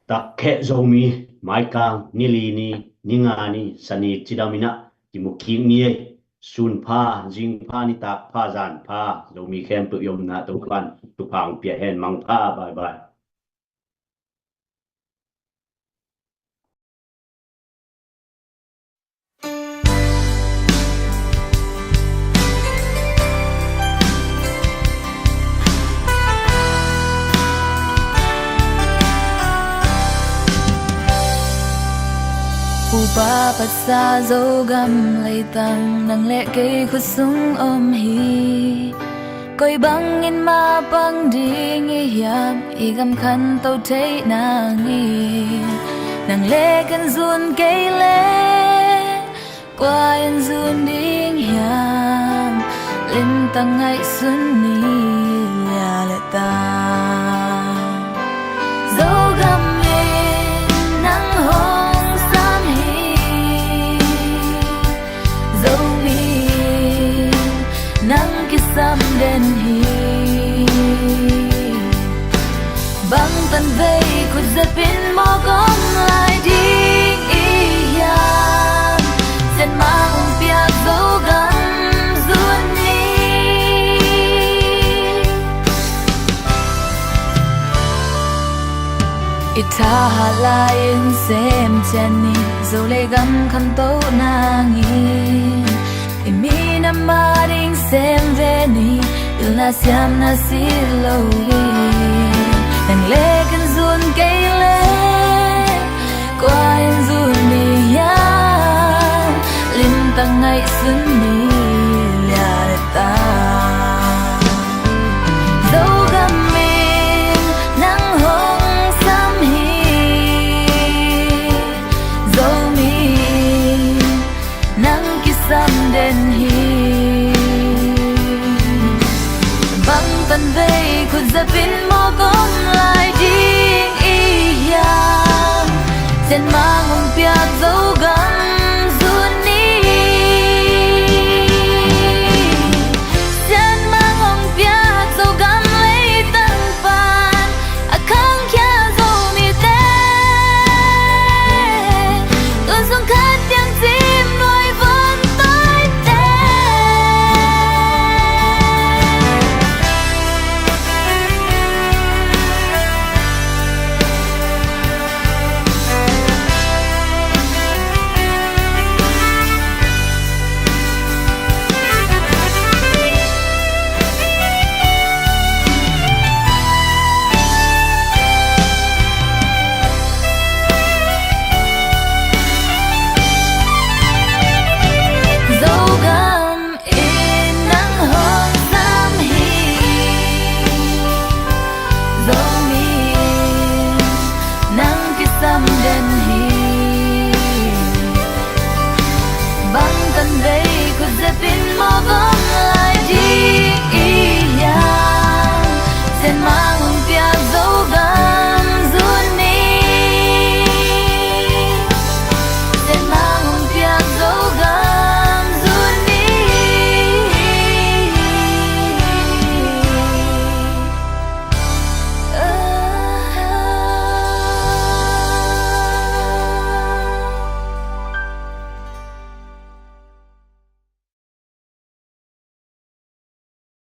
Takkheh Zomi, maikang, nili ni, ninga ni, sani cidam in ah kimu kik ni ei. Sun pha, zing pha, nitak pha, zan pha, Zomi khempeuh i omna Topa in thupha hong pia hen, mang pha, bye bye. Upa patsa Zogam leitang nang le kei khut sung om hi. Koi bangin mapang ding i hiam, i gam khanto theih nangin nang le kan zun kei leh kua in zun ding hiam, limtak ngaihsun ni lia le ta. Zogam in nang hong sam hi, Zomi nang kisam den hi. Bang tan vei khut zepin mawk om lai ding i hiam, Zen Mang hong piak Zogam zun ni. I thahat lai-in sem ciat ni, Zo le gam khanto nangin i minam ading sem ve ni, pilna siamna si lo hi. Nang le kan zun kei leh kua in zun ni hiam, limtak ngaihsun ni lia le ta. Zogam in nang hong sam hi, Zomi nang kisam den hi. Bang tan vei khut zepin mawk om lai ding i hiam, Zen Mang hong piak Zogam